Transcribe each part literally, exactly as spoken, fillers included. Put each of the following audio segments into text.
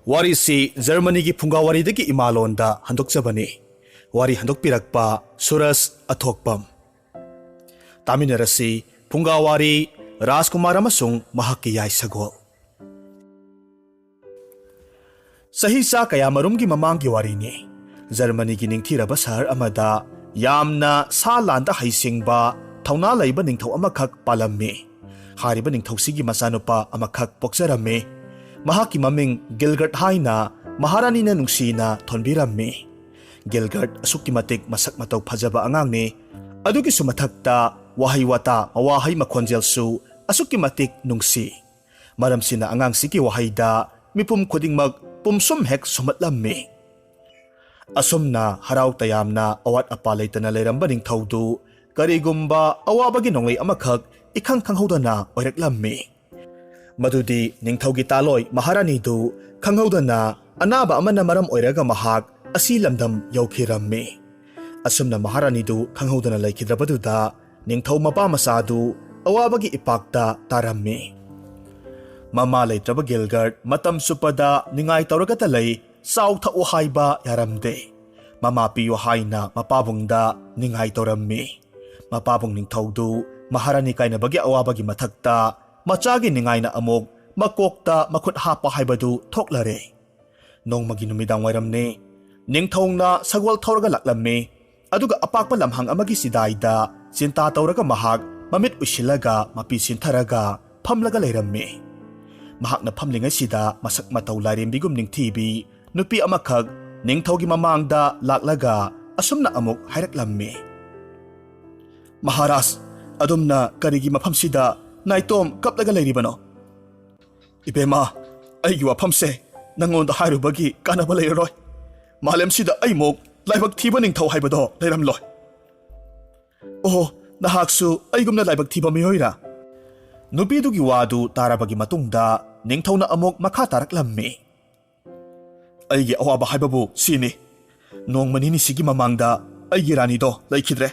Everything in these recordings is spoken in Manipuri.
ꯋꯥꯔꯤꯁꯤ ꯖꯔꯃꯅꯤꯒꯤ ꯐꯨꯡꯒꯥꯋꯥꯔꯤꯗꯒꯤ ꯏꯃꯥꯂꯣꯟꯗ ꯍꯟꯗꯣꯛꯆꯕꯅꯤ꯫ ꯋꯥꯔꯤ ꯍꯟꯗꯣꯛꯄꯤꯔꯛꯄ ꯁꯨꯔꯖ ꯑꯊꯣꯛꯄꯝ꯫ ꯇꯥꯃꯤꯟꯅꯔꯁꯤ ꯐꯨꯡꯒꯥꯋꯥꯔꯤ, ꯔꯥꯖꯀꯨꯃꯥꯔ ꯑꯃꯁꯨꯡ ꯃꯍꯥꯛꯀꯤ ꯌꯥꯏ ꯁꯒꯣꯜ꯫ ꯆꯍꯤ ꯆꯥ ꯀꯌꯥꯃꯔꯨꯝꯒꯤ ꯃꯃꯥꯡꯒꯤ ꯋꯥꯔꯤꯅꯤ꯫ ꯖꯔꯃꯅꯤꯒꯤ ꯅꯤꯡꯊꯤꯔꯕ ꯁꯍꯔ ꯑꯃꯗ ꯌꯥꯝꯅ ꯁꯥ ꯂꯥꯟꯗ ꯍꯩꯁꯤꯡꯕ, ꯊꯧꯅꯥ ꯂꯩꯕ ꯅꯤꯡꯊꯧ ꯑꯃꯈꯛ ꯄꯥꯜꯂꯝꯃꯤ꯫ ꯍꯥꯏꯔꯤꯕ ꯅꯤꯡꯊꯧꯁꯤꯒꯤ ꯃꯆꯥꯅꯨꯄꯥ ꯑꯃꯈꯛ ꯄꯣꯛꯆꯔꯝꯃꯤ꯫ ꯃꯍꯥꯛꯀꯤ ꯃꯃꯤꯡ ꯒꯤꯜꯒꯔꯠ ꯍꯥꯏꯅ ꯃꯍꯥꯔꯥꯅꯤꯅ ꯅꯨꯡꯁꯤꯅ ꯊꯣꯟꯕꯤꯔꯝꯃꯤ꯫ ꯒꯤꯜꯒꯔꯠ ꯑꯁꯨꯛꯀꯤ ꯃꯇꯤꯛ ꯃꯁꯛ ꯃꯇꯧ ꯐꯖꯕ ꯑꯉꯥꯡꯅꯤ꯫ ꯑꯗꯨꯒꯤꯁꯨ ꯃꯊꯛꯇ ꯋꯥꯍꯩ ꯋꯥꯇꯥ, ꯃꯋꯥꯍꯩ ꯃꯈꯣꯟꯖꯦꯜꯁꯨ ꯑꯁꯨꯛꯀꯤ ꯃꯇꯤꯛ ꯅꯨꯡꯁꯤ꯫ ꯃꯔꯝꯁꯤꯅ ꯑꯉꯥꯡꯁꯤꯒꯤ ꯋꯥꯍꯩꯗ ꯃꯤꯄꯨꯝ ꯈꯨꯗꯤꯡꯃꯛ ꯄꯨꯝꯁꯨꯝ ꯍꯦꯛ ꯁꯨꯝꯍꯠꯂꯝꯃꯤ꯫ ꯑꯁꯨꯝꯅ ꯍꯔꯥꯎ ꯇꯌꯥꯝꯅ ꯑꯋꯥꯠ ꯑꯄꯥ ꯂꯩꯇꯅ ꯂꯩꯔꯝꯕ ꯅꯤꯡꯊꯧꯗꯨ ꯀꯔꯤꯒꯨꯝꯕ ꯑꯋꯥꯕꯒꯤ ꯅꯣꯡꯂꯩ ꯑꯃꯈꯛ ꯏꯈꯪ ꯈꯪꯍꯧꯗꯅ ꯑꯣꯏꯔꯛꯂꯝꯃꯤ꯫ ꯃꯗꯨꯗꯤ ꯅꯤꯡꯊꯧꯒꯤ ꯇꯥꯂꯣꯏ ꯃꯍꯥꯔꯥꯅꯤꯗꯨ ꯈꯪꯍꯧꯗꯅ ꯑꯅꯥꯕ ꯑꯃꯅ ꯃꯔꯝ ꯑꯣꯏꯔꯒ ꯃꯍꯥꯛ ꯑꯁꯤ ꯂꯝꯗꯝ ꯌꯧꯈꯤꯔꯝꯃꯤ꯫ ꯑꯁꯨꯝꯅ ꯃꯍꯥꯔꯥꯅꯤꯗꯨ ꯈꯪꯍꯧꯗꯅ ꯂꯩꯈꯤꯗ꯭ꯔꯕꯗꯨꯗ ꯅꯤꯡꯊꯧ ꯃꯄꯥ ꯃꯆꯥꯗꯨ ꯑꯋꯥꯕꯒꯤ ꯏꯄꯥꯛꯇ ꯇꯥꯔꯝꯃꯤ꯫ ꯃꯃꯥ ꯂꯩꯇ꯭ꯔꯕ ꯒꯤꯜꯒꯔꯠ ꯃꯇꯝ ꯆꯨꯞꯄꯗ ꯅꯤꯡꯉꯥꯏ ꯇꯧꯔꯒꯇ ꯂꯩ, ꯆꯥꯎ ꯊꯛꯎ ꯍꯥꯏꯕ ꯌꯥꯔꯝꯗꯦ꯫ ꯃꯃꯥ ꯄꯤꯌꯨ ꯍꯥꯏꯅ ꯃꯄꯥꯕꯨꯡꯗ ꯅꯤꯡꯉꯥꯏ ꯇꯧꯔꯝꯃꯤ꯫ ꯃꯄꯥꯕꯨꯡ ꯅꯤꯡꯊꯧꯗꯨ ꯃꯍꯥꯔꯥꯅꯤ ꯀꯥꯏꯅꯕꯒꯤ ꯑꯋꯥꯕꯒꯤ ꯃꯊꯛꯇ ꯃꯆꯥꯒꯤ ꯅꯤꯡꯉꯥꯏꯅ ꯑꯃꯨꯛ ꯃꯀꯣꯛꯇ ꯃꯈꯨꯠ ꯍꯥꯞꯄ ꯍꯥꯏꯕꯗꯨ ꯊꯣꯛꯂꯔꯦ꯫ ꯅꯣꯡꯃꯒꯤ ꯅꯨꯃꯤꯗꯥꯡ ꯋꯥꯏꯔꯝꯅꯤ꯫ ꯅꯤꯡꯊꯧꯅ ꯁꯒꯣꯜ ꯊꯧꯔꯒ ꯂꯥꯛꯂꯝꯃꯤ꯫ ꯑꯗꯨꯒ ꯑꯄꯥꯛꯄ ꯂꯝꯍꯥꯡ ꯑꯃꯒꯤ ꯆꯤꯗꯥꯏꯗ ꯆꯤꯟꯇꯥ ꯇꯧꯔꯒ ꯃꯍꯥꯛ ꯃꯃꯤꯠ ꯎꯏꯁꯤꯜꯂꯒ ꯃꯄꯤ ꯁꯤꯟꯊꯔꯒ ꯐꯝꯂꯒ ꯂꯩꯔꯝꯃꯤ꯫ ꯃꯍꯥꯛꯅ ꯐꯝꯂꯤꯉꯩꯁꯤꯗ ꯃꯁꯛ ꯃꯇꯧ ꯂꯥꯏꯔꯦꯝꯕꯤꯒꯨꯝ ꯅꯤꯡꯊꯤꯕꯤ ꯅꯨꯄꯤ ꯑꯃꯈꯛ ꯅꯤꯡꯊꯧꯒꯤ ꯃꯃꯥꯡꯗ ꯂꯥꯛꯂꯒ ꯑꯁꯨꯝꯅ ꯑꯃꯨꯛ ꯍꯥꯏꯔꯛꯂꯝꯃꯤ, "ꯃꯍꯥꯔꯥꯖ, ꯑꯗꯣꯝꯅ ꯀꯔꯤꯒꯤ ꯃꯐꯝꯁꯤꯗ ꯅꯥꯏꯇꯣꯝ ꯀꯞꯂꯒ ꯂꯩꯔꯤꯕꯅꯣ?" "ꯏꯕꯦꯝꯃ, ꯑꯩꯒꯤ ꯋꯥꯐꯝꯁꯦ ꯅꯪꯉꯣꯟꯗ ꯍꯥꯏꯔꯨꯕꯒꯤ ꯀꯥꯟꯅꯕ ꯂꯩꯔꯔꯣꯏ꯫ ꯃꯥꯂꯦꯝꯁꯤꯗ ꯑꯩꯃꯨꯛ ꯂꯥꯏꯕꯛ ꯊꯤꯕ ꯅꯤꯡꯊꯧ ꯍꯥꯏꯕꯗꯣ ꯂꯩꯔꯝꯂꯣꯏ꯫ ꯑꯣꯍꯣ, ꯅꯍꯥꯛꯁꯨ ꯑꯩꯒꯨꯝꯅ ꯂꯥꯏꯕꯛ ꯊꯤꯕ ꯃꯤꯑꯣꯏꯔꯥ?" ꯅꯨꯄꯤꯗꯨꯒꯤ ꯋꯥꯗꯨ ꯇꯥꯔꯕꯒꯤ ꯃꯇꯨꯡꯗ ꯅꯤꯡꯊꯧꯅ ꯑꯃꯨꯛ ꯃꯈꯥ ꯇꯥꯔꯛꯂꯝꯃꯤ, "ꯑꯩꯒꯤ ꯑꯋꯥꯕ ꯍꯥꯏꯕꯕꯨ ꯁꯤꯅꯤ꯫ ꯅꯣꯡꯃ ꯅꯤꯅꯤꯁꯤꯒꯤ ꯃꯃꯥꯡꯗ ꯑꯩꯒꯤ ꯔꯥꯅꯤꯗꯣ ꯂꯩꯈꯤꯗ꯭ꯔꯦ꯫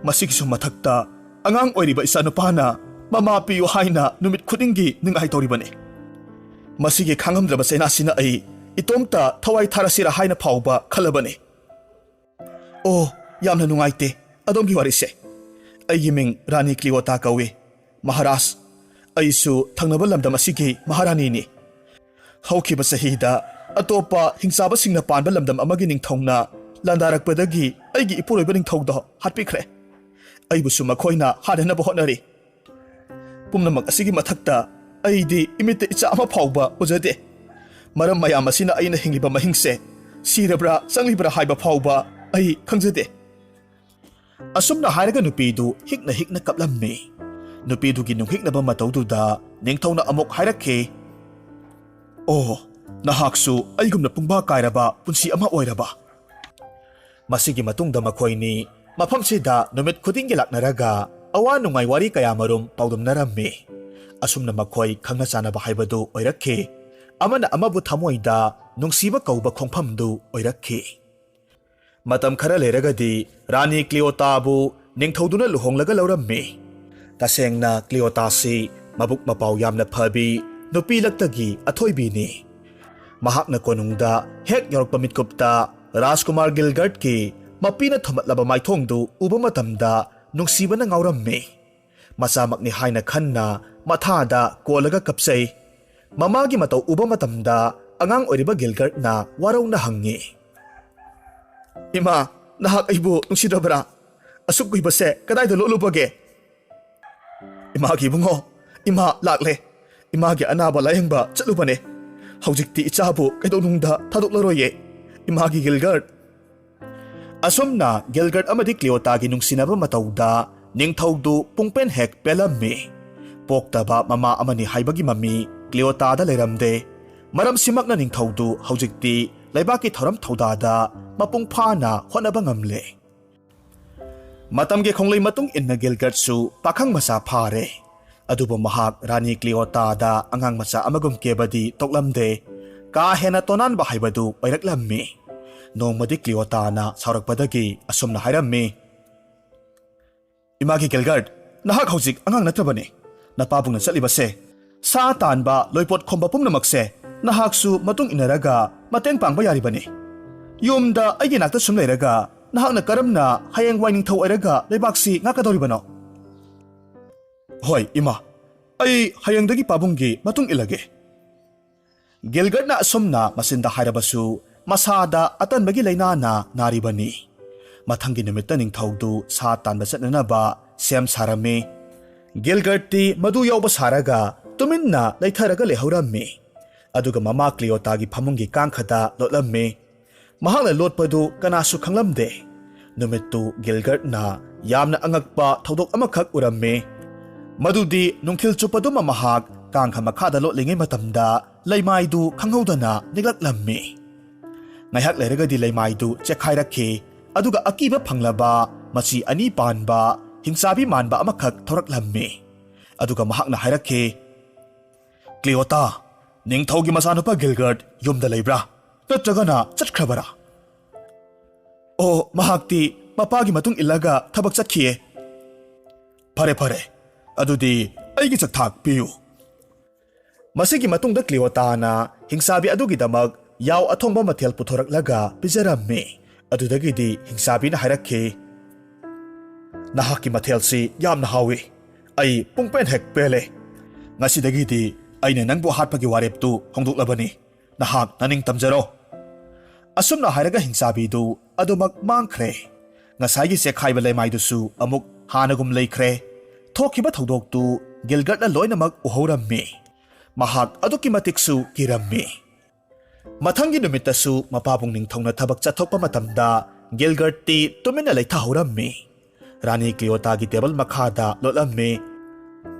ꯃꯁꯤꯒꯤꯁꯨ ꯃꯊꯛꯇ ꯑꯉꯥꯡ ꯑꯣꯏꯔꯤꯕ ꯏꯆꯥꯅꯨꯄꯥꯅ ꯃꯃꯥ ꯄꯤꯌꯨ ꯍꯥꯏꯅ ꯅꯨꯃꯤꯠ ꯈꯨꯗꯤꯡꯒꯤ ꯅꯤꯡꯉꯥꯏ ꯇꯧꯔꯤꯕꯅꯤ꯫ ꯃꯁꯤꯒꯤ ꯈꯥꯡꯉꯝꯗ꯭ꯔꯕ ꯆꯩꯅꯥꯁꯤꯅ ꯑꯩ ꯏꯇꯣꯝꯇ ꯊꯋꯥꯏ ꯊꯥꯔꯁꯤꯔꯥ ꯍꯥꯏꯅ ꯐꯥꯎꯕ ꯈꯜꯂꯕꯅꯤ꯫ ꯑꯣ, ꯌꯥꯝꯅ ꯅꯨꯡꯉꯥꯏꯇꯦ ꯑꯗꯣꯝꯒꯤ ꯋꯥꯔꯤꯁꯦ꯫ ꯑꯩꯒꯤ ꯃꯤꯡ ꯔꯥꯅꯤ ꯀ꯭ꯂꯤꯑꯣꯇꯥ ꯀꯧꯏ꯫ ꯃꯍꯥꯔꯥꯖ, ꯑꯩꯁꯨ ꯊꯪꯅꯕ ꯂꯝꯗꯝ ꯑꯁꯤꯒꯤ ꯃꯍꯥꯔꯥꯅꯤꯅꯤ꯫ ꯍꯧꯈꯤꯕ ꯆꯍꯤꯗ ꯑꯇꯣꯞꯄ ꯍꯤꯡꯆꯥꯕꯁꯤꯡꯅ ꯄꯥꯟꯕ ꯂꯝꯗꯝ ꯑꯃꯒꯤ ꯅꯤꯡꯊꯧꯅ ꯂꯥꯟꯗꯥꯔꯛꯄꯗꯒꯤ ꯑꯩꯒꯤ ꯏꯄꯨꯔꯣꯏꯕ ꯅꯤꯡꯊꯧꯗꯣ ꯍꯥꯠꯄꯤꯈ꯭ꯔꯦ꯫ ꯑꯩꯕꯨꯁꯨ ꯃꯈꯣꯏꯅ ꯍꯥꯠꯍꯟꯅꯕ ꯍꯣꯠꯅꯔꯤ꯫ ꯄꯨꯝꯅꯃꯛ ꯑꯁꯤꯒꯤ ꯃꯊꯛꯇ ꯑꯩꯗꯤ ꯏꯃꯤꯠꯇ ꯏꯆꯥ ꯑꯃ ꯐꯥꯎꯕ ꯎꯖꯗꯦ꯫ ꯃꯔꯝ ꯃꯌꯥꯝ ꯑꯁꯤꯅ ꯑꯩꯅ ꯍꯤꯡꯂꯤꯕ ꯃꯍꯤꯡꯁꯦ ꯁꯤꯔꯕ꯭ꯔꯥ ꯆꯪꯂꯤꯕ꯭ꯔꯥ ꯍꯥꯏꯕ ꯐꯥꯎꯕ ꯑꯩ ꯈꯪꯖꯗꯦ꯫ ꯑꯁꯨꯝꯅ ꯍꯥꯏꯔꯒ ꯅꯨꯄꯤꯗꯨ ꯍꯤꯛꯅ ꯍꯤꯛꯅ ꯀꯞꯂꯝꯃꯤ꯫ ꯅꯨꯄꯤꯗꯨꯒꯤ ꯅꯨꯡꯍꯤꯛꯅꯕ ꯃꯇꯧꯗꯨꯗ ꯅꯤꯡꯊꯧꯅ ꯑꯃꯨꯛ ꯍꯥꯏꯔꯛꯈꯤ, "ꯑꯣ, ꯅꯍꯥꯛꯁꯨ ꯑꯩꯒꯨꯝꯅ ꯄꯨꯡꯕꯥ ꯀꯥꯏꯔꯕ ꯄꯨꯟꯁꯤ ꯑꯃ ꯑꯣꯏꯔꯕ?" ꯃꯁꯤꯒꯤ ꯃꯇꯨꯡꯗ ꯃꯈꯣꯏꯅꯤ ꯃꯐꯝꯁꯤꯗ ꯅꯨꯃꯤꯠ ꯈꯨꯗꯤꯡꯒꯤ ꯂꯥꯛꯅꯔꯒ ꯑꯋꯥ ꯅꯨꯡꯉꯥꯏ ꯋꯥꯔꯤ ꯀꯌꯥꯃꯔꯨꯝ ꯄꯥꯎꯗꯝꯅꯔꯝꯃꯤ꯫ ꯑꯁꯨꯝꯅ ꯃꯈꯣꯏ ꯈꯪꯅ ꯆꯥꯟꯅꯕ ꯍꯥꯏꯕꯗꯨ ꯑꯣꯏꯔꯛꯈꯤ꯫ ꯑꯃꯅ ꯑꯃꯕꯨ ꯊꯃꯣꯏꯗ ꯅꯨꯡꯁꯤꯕ ꯀꯧꯕ ꯈꯣꯡꯐꯝꯗꯨ ꯑꯣꯏꯔꯛꯈꯤ꯫ ꯃꯇꯝ ꯈꯔ ꯂꯩꯔꯒꯗꯤ ꯔꯥꯅꯤ ꯀ꯭ꯂꯤꯑꯣꯇꯥꯕꯨ ꯅꯤꯡꯊꯧꯗꯨꯅ ꯂꯨꯍꯣꯡꯂꯒ ꯂꯧꯔꯝꯃꯤ꯫ ꯇꯁꯦꯡꯅ ꯀ꯭ꯂꯤꯑꯣꯇꯥꯁꯤ ꯃꯕꯨꯛ ꯃꯄꯥꯎ ꯌꯥꯝꯅ ꯐꯕꯤ ꯅꯨꯄꯤ ꯂꯛꯇꯒꯤ ꯑꯊꯣꯏꯕꯤꯅꯤ꯫ ꯃꯍꯥꯛꯅ ꯀꯣꯅꯨꯡꯗ ꯍꯦꯛ ꯌꯧꯔꯛꯄ ꯃꯤꯠꯀꯨꯞꯇ ꯔꯥꯖꯀꯨꯃꯥꯔ ꯒꯤꯜꯒꯔꯠꯀꯤ ꯃꯄꯤꯅ ꯊꯣꯝꯂꯠꯂꯕ ꯃꯥꯏꯊꯣꯡꯗꯨ ꯎꯕ ꯃꯇꯝꯗ ꯅꯨꯡꯁꯤꯕꯅ ꯉꯥꯎꯔꯝꯃꯤ꯫ ꯃꯆꯥꯃꯛꯅꯤ ꯍꯥꯏꯅ ꯈꯟꯅ ꯃꯊꯥꯗ ꯀꯣꯜꯂꯒ ꯀꯞꯆꯩ꯫ ꯃꯃꯥꯒꯤ ꯃꯇꯧ ꯎꯕ ꯃꯇꯝꯗ ꯑꯉꯥꯡ ꯑꯣꯏꯔꯤꯕ ꯒꯤꯜꯒꯔꯠꯅ ꯋꯥꯔꯧꯅ ꯍꯪꯉꯤ, "ꯏꯃꯥ, ꯅꯍꯥꯛ ꯑꯩꯕꯨ ꯅꯨꯡꯁꯤꯗ꯭ꯔꯕ꯭ꯔꯥ? ꯑꯁꯨꯛ ꯀꯨꯏꯕꯁꯦ ꯀꯗꯥꯏꯗ ꯂꯣꯠꯂꯨꯕꯒꯦ?" "ꯏꯃꯥꯒꯤ ꯏꯕꯨꯡꯉꯣ, ꯏꯃꯥ ꯂꯥꯛꯂꯦ꯫ ꯏꯃꯥꯒꯤ ꯑꯅꯥꯕ ꯂꯥꯌꯦꯡꯕ ꯆꯠꯂꯨꯕꯅꯦ꯫ ꯍꯧꯖꯤꯛꯇꯤ ꯏꯆꯥꯕꯨ ꯀꯩꯗꯧꯅꯨꯡꯗ ꯊꯥꯗꯣꯛꯂꯔꯣꯏꯌꯦ꯫ ꯏꯃꯥꯒꯤ ꯒꯤꯜꯒꯔꯠ꯫" ꯑꯁꯨꯝꯅ ꯒꯤꯜꯒꯔꯠ ꯑꯃꯗꯤ ꯀ꯭ꯂꯤꯑꯣꯇꯥꯒꯤ ꯅꯨꯡꯁꯤꯅꯕ ꯃꯇꯧꯗ ꯅꯤꯡꯊꯧꯗꯨ ꯄꯨꯡꯄꯦꯟ ꯍꯦꯛ ꯄꯦꯜꯂꯝꯃꯤ꯫ ꯄꯣꯛꯇꯕ ꯃꯃꯥ ꯑꯃꯅꯤ ꯍꯥꯏꯕꯒꯤ ꯃꯃꯤ ꯀ꯭ꯂꯤꯑꯣꯇꯥꯗ ꯂꯩꯔꯝꯗꯦ꯫ ꯃꯔꯝꯁꯤꯃꯛꯅ ꯅꯤꯡꯊꯧꯗꯨ ꯍꯧꯖꯤꯛꯇꯤ ꯂꯩꯕꯥꯛꯀꯤ ꯊꯧꯔꯝ ꯊꯧꯗꯥꯗ ꯃꯄꯨꯡ ꯐꯥꯅ ꯍꯣꯠꯅꯕ ꯉꯝꯂꯦ꯫ ꯃꯇꯝꯒꯤ ꯈꯣꯡꯂꯩ ꯃꯇꯨꯡ ꯏꯟꯅ ꯒꯤꯜꯒꯔꯠꯁꯨ ꯄꯥꯈꯪ ꯃꯆꯥ ꯐꯥꯔꯦ꯫ ꯑꯗꯨꯕꯨ ꯃꯍꯥꯛ ꯔꯥꯅꯤ ꯀ꯭ꯂꯤꯑꯣꯇꯥꯗ ꯑꯉꯥꯡ ꯃꯆꯥ ꯑꯃꯒꯨꯝ ꯀꯦꯕꯗꯤ ꯇꯣꯛꯂꯝꯗꯦ꯫ ꯀꯥ ꯍꯦꯟꯅ ꯇꯣꯅꯥꯟꯕ ꯍꯥꯏꯕꯗꯨ ꯑꯣꯏꯔꯛꯂꯝꯃꯤ꯫ ꯅꯣꯡꯃꯗꯤ ꯀ꯭ꯂꯤꯑꯣꯇꯥꯅ ꯁꯥꯎꯔꯛꯄꯗꯒꯤ ꯑꯁꯨꯝꯅ ꯍꯥꯏꯔꯝꯃꯤ, "ꯏꯃꯥꯒꯤ ꯒꯤꯜꯒꯔꯠ, ꯅꯍꯥꯛ ꯍꯧꯖꯤꯛ ꯑꯉꯥꯡ ꯅꯠꯇ꯭ꯔꯕꯅꯤ꯫ ꯅꯄꯥꯕꯨꯡꯅ ꯆꯠꯂꯤꯕꯁꯦ ꯁꯥ ꯇꯥꯟꯕ, ꯂꯣꯏꯄꯣꯠ ꯈꯣꯝꯕ ꯄꯨꯝꯅꯃꯛꯁꯦ ꯅꯍꯥꯛꯁꯨ ꯃꯇꯨꯡ ꯏꯟꯅꯔꯒ ꯃꯇꯦꯡ ꯄꯥꯡꯕ ꯌꯥꯔꯤꯕꯅꯤ꯫ ꯌꯨꯝꯗ ꯑꯩꯒꯤ ꯅꯥꯛꯇ ꯁꯨꯝ ꯂꯩꯔꯒ ꯅꯍꯥꯛꯅ ꯀꯔꯝꯅ ꯍꯌꯦꯡꯋꯥꯏ ꯅꯤꯡꯊꯧ ꯑꯣꯏꯔꯒ ꯂꯩꯕꯥꯛꯁꯤ ꯉꯥꯛꯀꯗꯧꯔꯤꯕꯅꯣ? ꯍꯣꯏ, ꯏꯃꯥ, ꯑꯩ ꯍꯌꯦꯡꯗꯒꯤ ꯄꯥꯕꯨꯡꯒꯤ ꯃꯇꯨꯡ ꯏꯜꯂꯒꯦ꯫ ꯒꯤꯜꯒꯔꯠꯅ ꯑꯁꯨꯝꯅ ꯃꯆꯤꯟꯗ ꯍꯥꯏꯔꯕꯁꯨ, ꯃꯁꯥꯗ ꯑꯇꯟꯕꯒꯤ ꯂꯥꯏꯅꯥꯅ ꯅꯥꯔꯤꯕꯅꯤ꯫ ꯃꯊꯪꯒꯤ ꯅꯨꯃꯤꯠꯇ ꯅꯤꯡꯊꯧꯗꯨ ꯁꯥ ꯇꯥꯟꯕ ꯆꯠꯅꯅꯕ ꯁꯦꯝ ꯁꯥꯔꯝꯃꯤ꯫ ꯒꯤꯜꯒꯔꯠꯇꯤ ꯃꯗꯨ ꯌꯥꯎꯕ ꯁꯥꯔꯒ ꯇꯨꯃꯤꯟꯅ ꯂꯩꯊꯔꯒ ꯂꯩꯍꯧꯔꯝꯃꯤ꯫ ꯑꯗꯨꯒ ꯃꯃꯥ ꯀ꯭ꯂꯤꯑꯣꯇꯥꯒꯤ ꯐꯃꯨꯡꯒꯤ ꯀꯥꯡꯈꯗ ꯂꯣꯠꯂꯝꯃꯤ꯫ ꯃꯍꯥꯛꯅ ꯂꯣꯠꯄꯗꯨ ꯀꯅꯥꯁꯨ ꯈꯪꯂꯝꯗꯦ꯫ ꯅꯨꯃꯤꯠꯇꯨ ꯒꯤꯜꯒꯔꯠꯅ ꯌꯥꯝꯅ ꯑꯉꯛꯄ ꯊꯧꯗꯣꯛ ꯑꯃꯈꯛ ꯎꯔꯝꯃꯤ꯫ ꯃꯗꯨꯗꯤ ꯅꯨꯡꯊꯤꯜ ꯆꯨꯞꯄꯗꯨꯃ ꯃꯍꯥꯛ ꯀꯥꯡꯈ ꯃꯈꯥꯗ ꯂꯣꯠꯂꯤꯉꯩ ꯃꯇꯝꯗ ꯂꯩꯃꯥꯏꯗꯨ ꯈꯪꯍꯧꯗꯅ ꯅꯤꯛꯂꯛꯂꯝꯃꯤ꯫ ꯉꯥꯏꯍꯥꯛ ꯂꯩꯔꯒꯗꯤ ꯂꯩꯃꯥꯏꯗꯨ ꯆꯦꯛꯈꯥꯏꯔꯛꯈꯤ, ꯑꯗꯨꯒ ꯑꯀꯤꯕ ꯐꯪꯂꯕ ꯃꯆꯤ ꯑꯅꯤ ꯄꯥꯟꯕ ꯍꯤꯡꯆꯥꯕꯤ ꯃꯥꯟꯕ ꯑꯃꯈꯛ ꯊꯣꯔꯛꯂꯝꯃꯤ꯫ ꯑꯗꯨꯒ ꯃꯍꯥꯛꯅ ꯍꯥꯏꯔꯛꯈꯤ, "ꯀ꯭ꯂꯤꯑꯣꯇꯥ, ꯅꯤꯡꯊꯧꯒꯤ ꯃꯆꯥꯅꯨꯄꯥ ꯒꯤꯜꯒꯔꯠ ꯌꯨꯝꯗ ꯂꯩꯕ꯭ꯔꯥ? ꯅꯠꯇ꯭ꯔꯒꯅ ꯆꯠꯈ꯭ꯔꯕꯔꯥ?" "ꯑꯣ, ꯃꯍꯥꯛꯇꯤ ꯃꯄꯥꯒꯤ ꯃꯇꯨꯡ ꯏꯜꯂꯒ ꯊꯕꯛ ꯆꯠꯈꯤꯌꯦ꯫" "ꯐꯔꯦ, ꯐꯔꯦ꯫ ꯑꯗꯨꯗꯤ ꯑꯩꯒꯤ ꯆꯥꯛꯊꯥꯛ ꯄꯤꯌꯨ꯫" ꯃꯁꯤꯒꯤ ꯃꯇꯨꯡꯗ ꯀ꯭ꯂꯤꯑꯣꯇꯥꯅ ꯍꯤꯡꯆꯥꯕꯤ ꯑꯗꯨꯒꯤꯗꯃꯛ ꯌꯥꯎ ꯑꯊꯣꯡꯕ ꯃꯊꯦꯜ ꯄꯨꯊꯣꯔꯛꯂꯒ ꯄꯤꯖꯔꯝꯃꯤ꯫ ꯑꯗꯨꯗꯒꯤꯗꯤ ꯍꯤꯡꯆꯥꯕꯤꯅ ꯍꯥꯏꯔꯛꯈꯤ, "ꯅꯍꯥꯛꯀꯤ ꯃꯊꯦꯜꯁꯤ ꯌꯥꯝꯅ ꯍꯥꯎꯏ꯫ ꯑꯩ ꯄꯨꯡꯄꯦꯟ ꯍꯦꯛ ꯄꯦꯜꯂꯦ꯫ ꯉꯁꯤꯗꯒꯤꯗꯤ ꯑꯩꯅ ꯅꯪꯕꯨ ꯍꯥꯠꯄꯒꯤ ꯋꯥꯔꯦꯞꯇꯨ ꯍꯣꯡꯗꯣꯛꯂꯕꯅꯤ꯫ ꯅꯍꯥꯛ ꯅꯅꯤꯡ ꯇꯝꯖꯔꯣ꯫" ꯑꯁꯨꯝꯅ ꯍꯥꯏꯔꯒ ꯍꯤꯡꯆꯥꯕꯤꯗꯨ ꯑꯗꯨꯃꯛ ꯃꯥꯡꯈ꯭ꯔꯦ꯫ ꯉꯁꯥꯏꯒꯤ ꯆꯦꯛꯈꯥꯏꯕ ꯂꯩꯃꯥꯏꯗꯨꯁꯨ ꯑꯃꯨꯛ ꯍꯥꯟꯅꯒꯨꯝ ꯂꯩꯈ꯭ꯔꯦ꯫ ꯊꯣꯛꯈꯤꯕ ꯊꯧꯗꯣꯛꯇꯨ ꯒꯤꯜꯒꯔꯠꯅ ꯂꯣꯏꯅꯃꯛ ꯎꯍꯧꯔꯝꯃꯤ꯫ ꯃꯍꯥꯛ ꯑꯗꯨꯛꯀꯤ ꯃꯇꯤꯛꯁꯨ ꯀꯤꯔꯝꯃꯤ꯫ ꯃꯊꯪꯒꯤ ꯅꯨꯃꯤꯠꯇꯁꯨ ꯃꯄꯥꯕꯨꯡ ꯅꯤꯡꯊꯧꯅ ꯊꯕꯛ ꯆꯠꯊꯣꯛꯄ ꯃꯇꯝꯗ ꯒꯤꯜꯒꯔꯠꯇꯤ ꯇꯨꯃꯤꯟꯅ ꯂꯩꯊꯍꯧꯔꯝꯃꯤ꯫ ꯔꯥꯅꯤ ꯀ꯭ꯂꯤꯑꯣꯇꯥꯒꯤ ꯇꯦꯕꯜ ꯃꯈꯥꯗ ꯂꯣꯠꯂꯝꯃꯤ꯫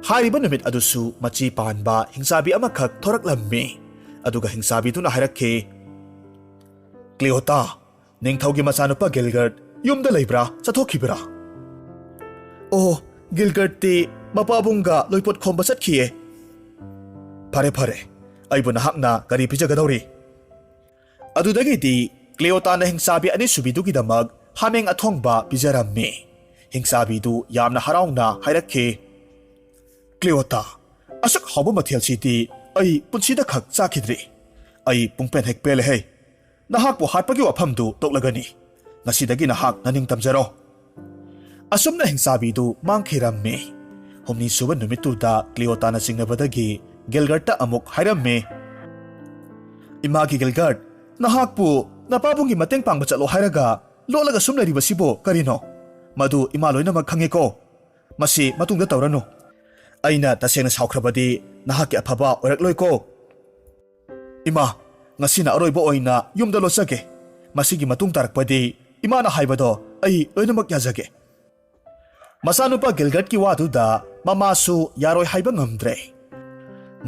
ꯍꯥꯏꯔꯤꯕ ꯅꯨꯃꯤꯠ ꯑꯗꯨꯁꯨ ꯃꯆꯤ ꯄꯥꯟꯕ ꯍꯤꯡꯆꯥꯕꯤ ꯑꯃꯈꯛ ꯊꯣꯔꯛꯂꯝꯃꯤ꯫ ꯑꯗꯨꯒ ꯍꯤꯡꯆꯥꯕꯤꯗꯨꯅ ꯍꯥꯏꯔꯛꯈꯤ, "ꯀ꯭ꯂꯤꯑꯣꯇꯥ, ꯅꯤꯡꯊꯧꯒꯤ ꯃꯆꯥꯅꯨꯄꯥ ꯒꯤꯜꯒꯔꯠ ꯌꯨꯝꯗ ꯂꯩꯕ꯭ꯔꯥ? ꯆꯠꯊꯣꯛꯈꯤꯕ꯭ꯔꯥ?" "ꯑꯣ, ꯒꯤꯜꯒꯔꯠꯇꯤ ꯃꯄꯥꯕꯨꯡꯒ ꯂꯣꯏꯄꯣꯠ ꯈꯣꯝꯕ ꯆꯠꯈꯤꯌꯦ꯫" "ꯐꯔꯦ, ꯐꯔꯦ꯫ ꯑꯩꯕꯨ ꯅꯍꯥꯛꯅ ꯀꯔꯤ ꯄꯤꯖꯒꯗꯧꯔꯤ?" ꯑꯗꯨꯗꯒꯤꯗꯤ ꯀ꯭ꯂꯤꯑꯣꯇꯥꯅ ꯍꯤꯡꯆꯥꯕꯤ ꯑꯅꯤꯁꯨꯕꯤꯗꯨꯒꯤꯗꯃꯛ ꯍꯥꯃꯦꯡ ꯑꯊꯣꯡꯕ ꯄꯤꯖꯔꯝꯃꯤ꯫ ꯍꯤꯡꯆꯥꯕꯤꯗꯨ ꯌꯥꯝꯅ ꯍꯔꯥꯎꯅ ꯍꯥꯏꯔꯛꯈꯤ, "ꯀ꯭ꯂꯤꯑꯣꯇꯥ, "ꯑꯁꯨꯛ ꯍꯥꯎꯕ ꯃꯊꯦꯜꯁꯤꯗꯤ ꯑꯩ ꯄꯨꯟꯁꯤꯗ ꯈꯛ ꯆꯥꯈꯤꯗ꯭ꯔꯤ꯫ ꯑꯩ ꯄꯨꯡꯄꯦꯟ ꯍꯦꯛ ꯄꯦꯜꯂꯦꯍꯦ꯫ ꯅꯍꯥꯛꯄꯨ ꯍꯥꯠꯄꯒꯤ ꯋꯥꯐꯝꯗꯨ ꯇꯣꯛꯂꯒꯅꯤ꯫ ꯉꯁꯤꯗꯒꯤ ꯅꯍꯥꯛ ꯅꯅꯤꯡ ꯇꯝꯖꯔꯣ꯫" ꯑꯁꯨꯝꯅ ꯍꯤꯡꯆꯥꯕꯤꯗꯨ ꯃꯥꯡꯈꯤꯔꯝꯃꯤ꯫ ꯍꯨꯝꯅꯤ ꯁꯨꯕ ꯅꯨꯃꯤꯠꯇꯨꯗ ꯀ꯭ꯂꯤꯑꯣꯇꯥꯅ ꯆꯤꯡꯅꯕꯗꯒꯤ ꯒꯤꯜꯒꯔꯠꯇ ꯑꯃꯨꯛ ꯍꯥꯏꯔꯝꯃꯤ, "ꯏꯃꯥꯒꯤ ꯒꯤꯜꯒꯔꯠ, ꯅꯍꯥꯛꯄꯨ ꯅꯄꯥꯕꯨꯡꯒꯤ ꯃꯇꯦꯡ ꯄꯥꯡꯕ ꯆꯠꯂꯣ ꯍꯥꯏꯔꯒ ꯂꯣꯠꯂꯒ ꯁꯨꯝ ꯂꯩꯔꯤꯕꯁꯤꯕꯨ ꯀꯔꯤꯅꯣ? ꯃꯗꯨ ꯏꯃꯥ ꯂꯣꯏꯅꯃꯛ ꯈꯪꯉꯦꯀꯣ꯫ ꯃꯁꯤ ꯃꯇꯨꯡꯗ ꯇꯧꯔꯅꯨ꯫ ꯑꯩꯅ ꯇꯁꯦꯡꯅ ꯁꯥꯎꯈ꯭ꯔꯕꯗꯤ ꯅꯍꯥꯛꯀꯤ ꯑꯐꯕ ꯑꯣꯏꯔꯛꯂꯣꯏꯀꯣ꯫ ꯏꯃꯥ, ꯉꯁꯤꯅ ꯑꯔꯣꯏꯕ ꯑꯣꯏꯅ ꯌꯨꯝꯗ ꯂꯣꯠꯆꯒꯦ꯫ ꯃꯁꯤꯒꯤ ꯃꯇꯨꯡ ꯇꯥꯔꯛꯄꯗꯤ ꯏꯃꯥꯅ ꯍꯥꯏꯕꯗꯣ ꯑꯩ ꯂꯣꯏꯅꯃꯛ ꯌꯥꯖꯒꯦ꯫" ꯃꯆꯥꯅꯨꯄꯥ ꯒꯤꯜꯒꯔꯠꯀꯤ ꯋꯥꯗꯨꯗ ꯃꯃꯥꯁꯨ ꯌꯥꯔꯣꯏ ꯍꯥꯏꯕ ꯉꯝꯗ꯭ꯔꯦ꯫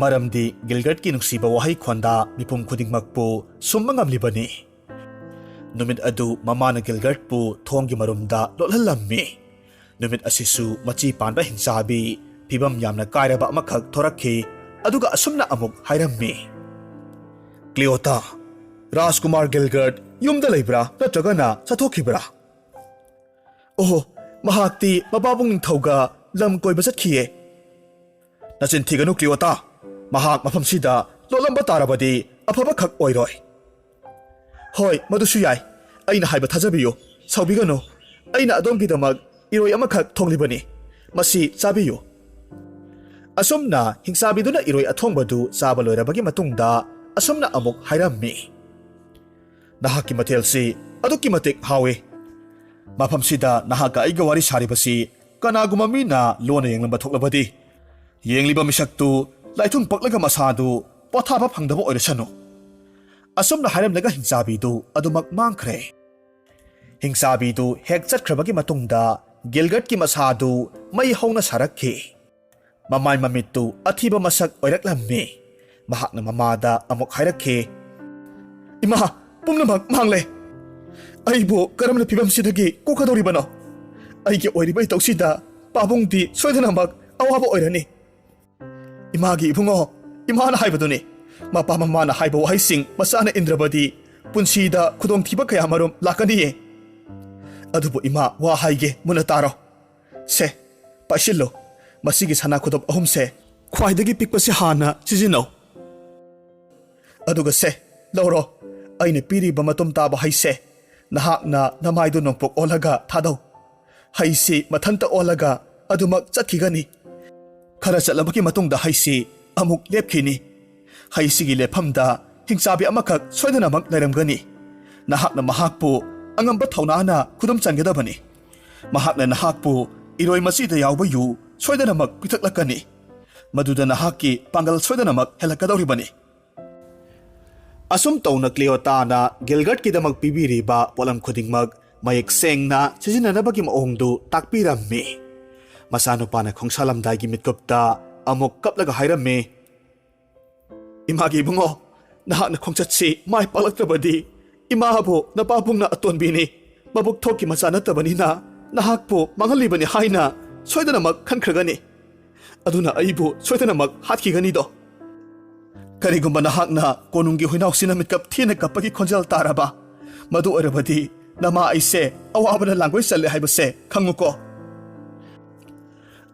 ꯃꯔꯝꯗꯤ ꯒꯤꯜꯒꯔꯠꯀꯤ ꯅꯨꯡꯁꯤꯕ ꯋꯥꯍꯩ ꯈꯣꯟꯗꯥ ꯃꯤꯄꯨꯝ ꯈꯨꯗꯤꯡꯃꯛꯄꯨ ꯁꯨꯝꯕ ꯉꯝꯂꯤꯕꯅꯤ꯫ ꯅꯨꯃꯤꯠ ꯑꯗꯨ ꯃꯃꯥꯅ ꯒꯤꯜꯒꯔꯠꯄꯨ ꯊꯣꯡꯒꯤ ꯃꯔꯨꯝꯗ ꯂꯣꯠꯍꯜꯂꯝꯃꯤ꯫ ꯅꯨꯃꯤꯠ ꯑꯁꯤꯁꯨ ꯃꯆꯤ ꯄꯥꯟꯕ ꯍꯤꯡꯆꯥꯕꯤ, ꯐꯤꯕꯝ ꯌꯥꯝꯅ ꯀꯥꯏꯔꯕ ꯑꯃꯈꯛ ꯊꯣꯔꯛꯈꯤ꯫ ꯑꯗꯨꯒ ꯑꯁꯨꯝꯅ ꯑꯃꯨꯛ ꯍꯥꯏꯔꯝꯃꯤ, "ꯀ꯭ꯂꯤꯑꯣꯇꯥ, ꯔꯥꯖꯀꯨꯃꯥꯔ ꯒꯤꯜꯒꯔꯠ ꯌꯨꯝꯗ ꯂꯩꯕ꯭ꯔꯥ ꯅꯠꯇ꯭ꯔꯒꯅ ꯆꯠꯊꯣꯛꯈꯤꯕ꯭ꯔꯥ?" "ꯑꯣꯍꯣ, ꯃꯍꯥꯛꯇꯤ ꯃꯄꯥꯕꯨꯡ ꯅꯤꯡꯊꯧꯒ ꯂꯝ ꯀꯣꯏꯕ ꯆꯠꯈꯤꯌꯦ꯫" "ꯅꯆꯤꯟ ꯊꯤꯒꯅꯨ, ꯀ꯭ꯂꯤꯑꯣꯇꯥ꯫ ꯃꯍꯥꯛ ꯃꯐꯝꯁꯤꯗ ꯂꯣꯠꯂꯝꯕ ꯇꯥꯔꯕꯗꯤ ꯑꯐꯕ ꯈꯛ ꯑꯣꯏꯔꯣꯏ꯫" "ꯍꯣꯏ, ꯃꯗꯨꯁꯨ ꯌꯥꯏ꯫ ꯑꯩꯅ ꯍꯥꯏꯕ ꯊꯥꯖꯕꯤꯌꯨ꯫ ꯁꯥꯎꯕꯤꯒꯅꯨ꯫ ꯑꯩꯅ ꯑꯗꯣꯝꯒꯤꯗꯃꯛ ꯏꯔꯣꯏ ꯑꯃꯈꯛ ꯊꯣꯡꯂꯤꯕꯅꯤ꯫ ꯃꯁꯤ ꯆꯥꯕꯤꯌꯨ꯫" ꯑꯁꯨꯝꯅ ꯍꯤꯡꯆꯥꯕꯤꯗꯨꯅ ꯏꯔꯣꯏ ꯑꯊꯣꯡꯕꯗꯨ ꯆꯥꯕ ꯂꯣꯏꯔꯕꯒꯤ ꯃꯇꯨꯡꯗ ꯑꯁꯨꯝꯅ ꯑꯃꯨꯛ ꯍꯥꯏꯔꯝꯃꯤ, "ꯅꯍꯥꯛꯀꯤ ꯃꯊꯦꯜꯁꯤ ꯑꯗꯨꯛꯀꯤ ꯃꯇꯤꯛ ꯍꯥꯎꯏ꯫ ꯃꯐꯝꯁꯤꯗ ꯅꯍꯥꯛꯀ ꯑꯩꯒ ꯋꯥꯔꯤ ꯁꯥꯔꯤꯕꯁꯤ ꯀꯅꯥꯒꯨꯝꯕ ꯃꯤꯅ ꯂꯣꯟꯅ ꯌꯦꯡꯂꯝꯕ ꯊꯣꯛꯂꯕꯗꯤ, ꯌꯦꯡꯂꯤꯕ ꯃꯤꯁꯛꯇꯨ ꯂꯥꯏꯊꯨꯝ ꯄꯛꯂꯒ ꯃꯁꯥꯗꯨ ꯄꯣꯊꯥꯕ ꯐꯪꯗꯕ ꯑꯣꯏꯔꯁꯅꯨ꯫" ꯑꯁꯨꯝꯅ ꯍꯥꯏꯔꯝꯂꯒ ꯍꯤꯡꯆꯥꯕꯤꯗꯨ ꯑꯗꯨꯃꯛ ꯃꯥꯡꯈ꯭ꯔꯦ꯫ ꯍꯤꯡꯆꯥꯕꯤꯗꯨ ꯍꯦꯛ ꯆꯠꯈ꯭ꯔꯕꯒꯤ ꯃꯇꯨꯡꯗ ꯒꯤꯜꯒꯠꯀꯤ ꯃꯁꯥꯗꯨ ꯃꯩ ꯍꯧꯅ ꯁꯥꯔꯛꯈꯤ꯫ ꯃꯃꯥꯏ ꯃꯃꯤꯠꯇꯨ ꯑꯊꯤꯕ ꯃꯁꯛ ꯑꯣꯏꯔꯛꯂꯝꯃꯤ꯫ ꯃꯍꯥꯛꯅ ꯃꯃꯥꯗ ꯑꯃꯨꯛ ꯍꯥꯏꯔꯛꯈꯤ, "ꯏꯃꯥ, ꯄꯨꯝꯅꯃꯛ ꯃꯥꯡꯂꯦ꯫ ꯑꯩꯕꯨ ꯀꯔꯝꯅ ꯐꯤꯕꯝꯁꯤꯗꯒꯤ ꯀꯣꯛꯀꯗꯧꯔꯤꯕꯅꯣ? ꯑꯩꯒꯤ ꯑꯣꯏꯔꯤꯕ ꯏꯇꯧꯁꯤꯗ ꯄꯥꯕꯨꯡꯗꯤ ꯁꯣꯏꯗꯅꯃꯛ ꯑꯋꯥꯕ ꯑꯣꯏꯔꯅꯤ꯫" "ꯏꯃꯥꯒꯤ ꯏꯕꯨꯡꯉꯣ, ꯏꯃꯥꯅ ꯍꯥꯏꯕꯗꯨꯅꯤ꯫ ꯃꯄꯥ ꯃꯃꯥꯅ ꯍꯥꯏꯕ ꯋꯥꯍꯩꯁꯤꯡ ꯃꯆꯥꯅ ꯏꯟꯗ꯭ꯔꯕꯗꯤ ꯄꯨꯟꯁꯤꯗ ꯈꯨꯗꯣꯡꯊꯤꯕ ꯀꯌꯥꯃꯔꯨꯝ ꯂꯥꯛꯀꯅꯤꯌꯦ꯫ ꯑꯗꯨꯕꯨ ꯏꯃꯥ, ꯋꯥ ꯍꯥꯏꯒꯦ, ꯃꯨꯟꯅ ꯇꯥꯔꯣ꯫ ꯁꯦ, ꯄꯥꯏꯁꯤꯜꯂꯨ꯫ ꯃꯁꯤꯒꯤ ꯁꯅꯥ ꯈꯨꯗꯣꯞ ꯑꯍꯨꯝꯁꯦ ꯈ꯭ꯋꯥꯏꯗꯒꯤ ꯄꯤꯛꯄꯁꯤ ꯍꯥꯟꯅ ꯁꯤꯖꯤꯟꯅꯧ꯫ ꯑꯗꯨꯒ ꯁꯦ, ꯂꯧꯔꯣ, ꯑꯩꯅ ꯄꯤꯔꯤꯕ ꯃꯇꯨꯝ ꯇꯥꯕ ꯍꯩꯁꯦ꯫ ꯅꯍꯥꯛꯅ ꯅꯃꯥꯏꯗꯨ ꯅꯣꯡꯄꯣꯛ ꯑꯣꯜꯂꯒ ꯊꯥꯗꯧ꯫ ꯍꯩꯁꯤ ꯃꯊꯟꯇ ꯑꯣꯜꯂꯒ ꯑꯗꯨꯃꯛ ꯆꯠꯈꯤꯒꯅꯤ꯫ ꯈꯔ ꯆꯠꯂꯕꯒꯤ ꯃꯇꯨꯡꯗ ꯍꯩꯁꯤ ꯑꯃꯨꯛ ꯂꯦꯞꯈꯤꯅꯤ꯫ ꯍꯩꯁꯤꯒꯤ ꯂꯦꯞꯐꯝꯗ ꯍꯤꯡꯆꯥꯕꯤ ꯑꯃꯈꯛ ꯁꯣꯏꯗꯅꯃꯛ ꯂꯩꯔꯝꯒꯅꯤ꯫ ꯅꯍꯥꯛꯅ ꯃꯍꯥꯛꯄꯨ ꯑꯉꯝꯕ ꯊꯧꯅꯥꯅ ꯈꯨꯗꯨꯝ ꯆꯟꯒꯗꯕꯅꯤ꯫ ꯃꯍꯥꯛꯅ ꯅꯍꯥꯛꯄꯨ ꯏꯔꯣꯏ ꯃꯆꯤꯗ ꯌꯥꯎꯕ ꯌꯨ ꯁꯣꯏꯗꯅꯃꯛ ꯄꯤꯊꯛꯂꯛꯀꯅꯤ꯫ ꯃꯗꯨꯗ ꯅꯍꯥꯛꯀꯤ ꯄꯥꯡꯒꯜ ꯁꯣꯏꯗꯅꯃꯛ ꯍꯦꯜꯂꯛꯀꯗꯧꯔꯤꯕꯅꯤ꯫ ꯑꯁꯨꯝ ꯇꯧꯅ ꯀ꯭ꯂꯤꯑꯣꯇꯥꯅ ꯒꯤꯜꯒꯔꯠꯀꯤꯗꯃꯛ ꯄꯤꯕꯤꯔꯤꯕ ꯄꯣꯠꯂꯝ ꯈꯨꯗꯤꯡꯃꯛ ꯃꯌꯦꯛ ꯁꯦꯡꯅ ꯁꯤꯖꯤꯟꯅꯅꯕꯒꯤ ꯃꯑꯣꯡꯗꯨ ꯇꯥꯛꯄꯤꯔꯝꯃꯤ꯫ ꯃꯆꯥꯅꯨꯄꯥꯅ ꯈꯣꯡꯁꯥꯂꯝꯗꯥꯏꯒꯤ ꯃꯤꯠꯀꯨꯞꯇ ꯑꯃꯨꯛ ꯀꯞꯂꯒ ꯍꯥꯏꯔꯝꯃꯤ, "ꯏꯃꯥꯒꯤ ꯏꯕꯨꯡꯉꯣ, ꯅꯍꯥꯛꯅ ꯈꯣꯡꯆꯠꯁꯤ ꯃꯥꯏ ꯄꯥꯛꯂꯛꯇ꯭ꯔꯕꯗꯤ ꯏꯃꯥꯕꯨ ꯅꯄꯥꯕꯨꯡꯅ ꯑꯇꯣꯟꯕꯤꯅꯤ, ꯃꯕꯨꯛ ꯊꯣꯛꯀꯤ ꯃꯆꯥ ꯅꯠꯇꯕꯅꯤꯅ ꯅꯍꯥꯛꯄꯨ ꯃꯥꯡꯍꯜꯂꯤꯕꯅꯤ ꯍꯥꯏꯅ ꯁꯣꯏꯗꯅꯃꯛ ꯈꯟꯈ꯭ꯔꯒꯅꯤ꯫ ꯑꯗꯨꯅ ꯑꯩꯕꯨ ꯁꯣꯏꯗꯅꯃꯛ ꯍꯥꯠꯈꯤꯒꯅꯤꯗꯣ꯫ ꯀꯔꯤꯒꯨꯝꯕ ꯅꯍꯥꯛꯅ ꯀꯣꯅꯨꯡꯒꯤ ꯍꯨꯏꯅꯥꯎꯁꯤꯅ ꯃꯤꯠꯀꯞ ꯊꯦꯅ ꯀꯞꯄꯒꯤ ꯈꯣꯟꯖꯦꯜ ꯇꯥꯔꯕ, ꯃꯗꯨ ꯑꯣꯏꯔꯕꯗꯤ ꯅꯃꯥ ꯑꯩꯁꯦ ꯑꯋꯥꯕꯅ ꯂꯥꯡꯒꯣꯏ ꯆꯜꯂꯦ ꯍꯥꯏꯕꯁꯦ ꯈꯪꯉꯨꯀꯣ꯫"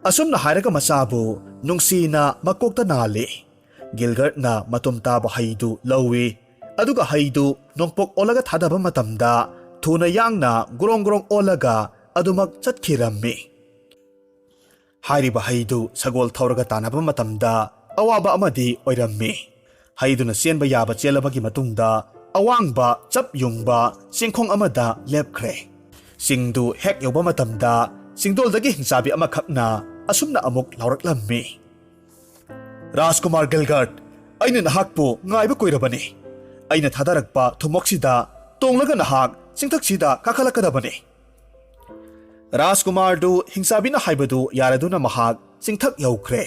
ꯑꯁꯨꯝꯅ ꯍꯥꯏꯔꯒ ꯃꯆꯥꯕꯨ ꯅꯨꯡꯁꯤꯅ ꯃꯀꯣꯛꯇ ꯅꯥꯜꯂꯤ꯫ ꯒꯤꯜꯒꯔꯠꯅ ꯃꯇꯨꯝ ꯇꯥꯕ ꯍꯩꯗꯨ ꯂꯧꯏ, ꯑꯗꯨꯒ ꯍꯩꯗꯨ ꯅꯣꯡꯄꯣꯛ ꯑꯣꯜꯂꯒ ꯊꯥꯗꯕ ꯃꯇꯝꯗ ꯊꯨꯅ ꯌꯥꯡꯅ ꯒ꯭ꯔꯣꯡ ꯒ꯭ꯔꯣꯡ ꯑꯣꯜꯂꯒ ꯑꯗꯨꯃꯛ ꯆꯠꯈꯤꯔꯝꯃꯤ꯫ ꯍꯥꯏꯔꯤꯕ ꯍꯩꯗꯨ ꯁꯒꯣꯜ ꯊꯧꯔꯒ ꯇꯥꯟꯅꯕ ꯃꯇꯝꯗ ꯑꯋꯥꯕ ꯑꯃꯗꯤ ꯑꯣꯏꯔꯝꯃꯤ꯫ ꯍꯩꯗꯨꯅ ꯆꯦꯟꯕ ꯌꯥꯕ ꯆꯦꯜꯂꯕꯒꯤ ꯃꯇꯨꯡꯗ ꯑꯋꯥꯡꯕ ꯆꯞ ꯌꯨꯡꯕ ꯆꯤꯡꯈꯣꯡ ꯑꯃꯗ ꯂꯦꯞꯈ꯭ꯔꯦ꯫ ꯆꯤꯡꯗꯨ ꯍꯦꯛ ꯌꯧꯕ ꯃꯇꯝꯗ ꯆꯤꯡꯗꯣꯜꯗꯒꯤ ꯍꯤꯡꯆꯥꯕꯤ ꯑꯃꯈꯛꯅ ꯑꯁꯨꯝꯅ ꯑꯃꯨꯛ ꯂꯥꯎꯔꯛꯂꯝꯃꯤ, "ꯔꯥꯖꯀꯨꯃꯥꯔ ꯒꯤꯜꯒꯔꯠ, ꯑꯩꯅ ꯅꯍꯥꯛꯄꯨ ꯉꯥꯏꯕ ꯀꯨꯏꯔꯕꯅꯤ꯫ ꯑꯩꯅ ꯊꯥꯗꯔꯛꯄ ꯊꯨꯝꯃꯣꯛꯁꯤꯗ ꯇꯣꯡꯂꯒ ꯅꯍꯥꯛ ꯆꯤꯡꯊꯛꯁꯤꯗ ꯀꯥꯈꯠꯂꯛꯀꯗꯕꯅꯤ꯫" ꯔꯥꯖꯀꯨꯃꯥꯔꯗꯨ ꯍꯤꯡꯆꯥꯕꯤꯅ ꯍꯥꯏꯕꯗꯨ ꯌꯥꯔꯗꯨꯅ ꯃꯍꯥꯛ ꯆꯤꯡꯊꯛ ꯌꯧꯈ꯭ꯔꯦ꯫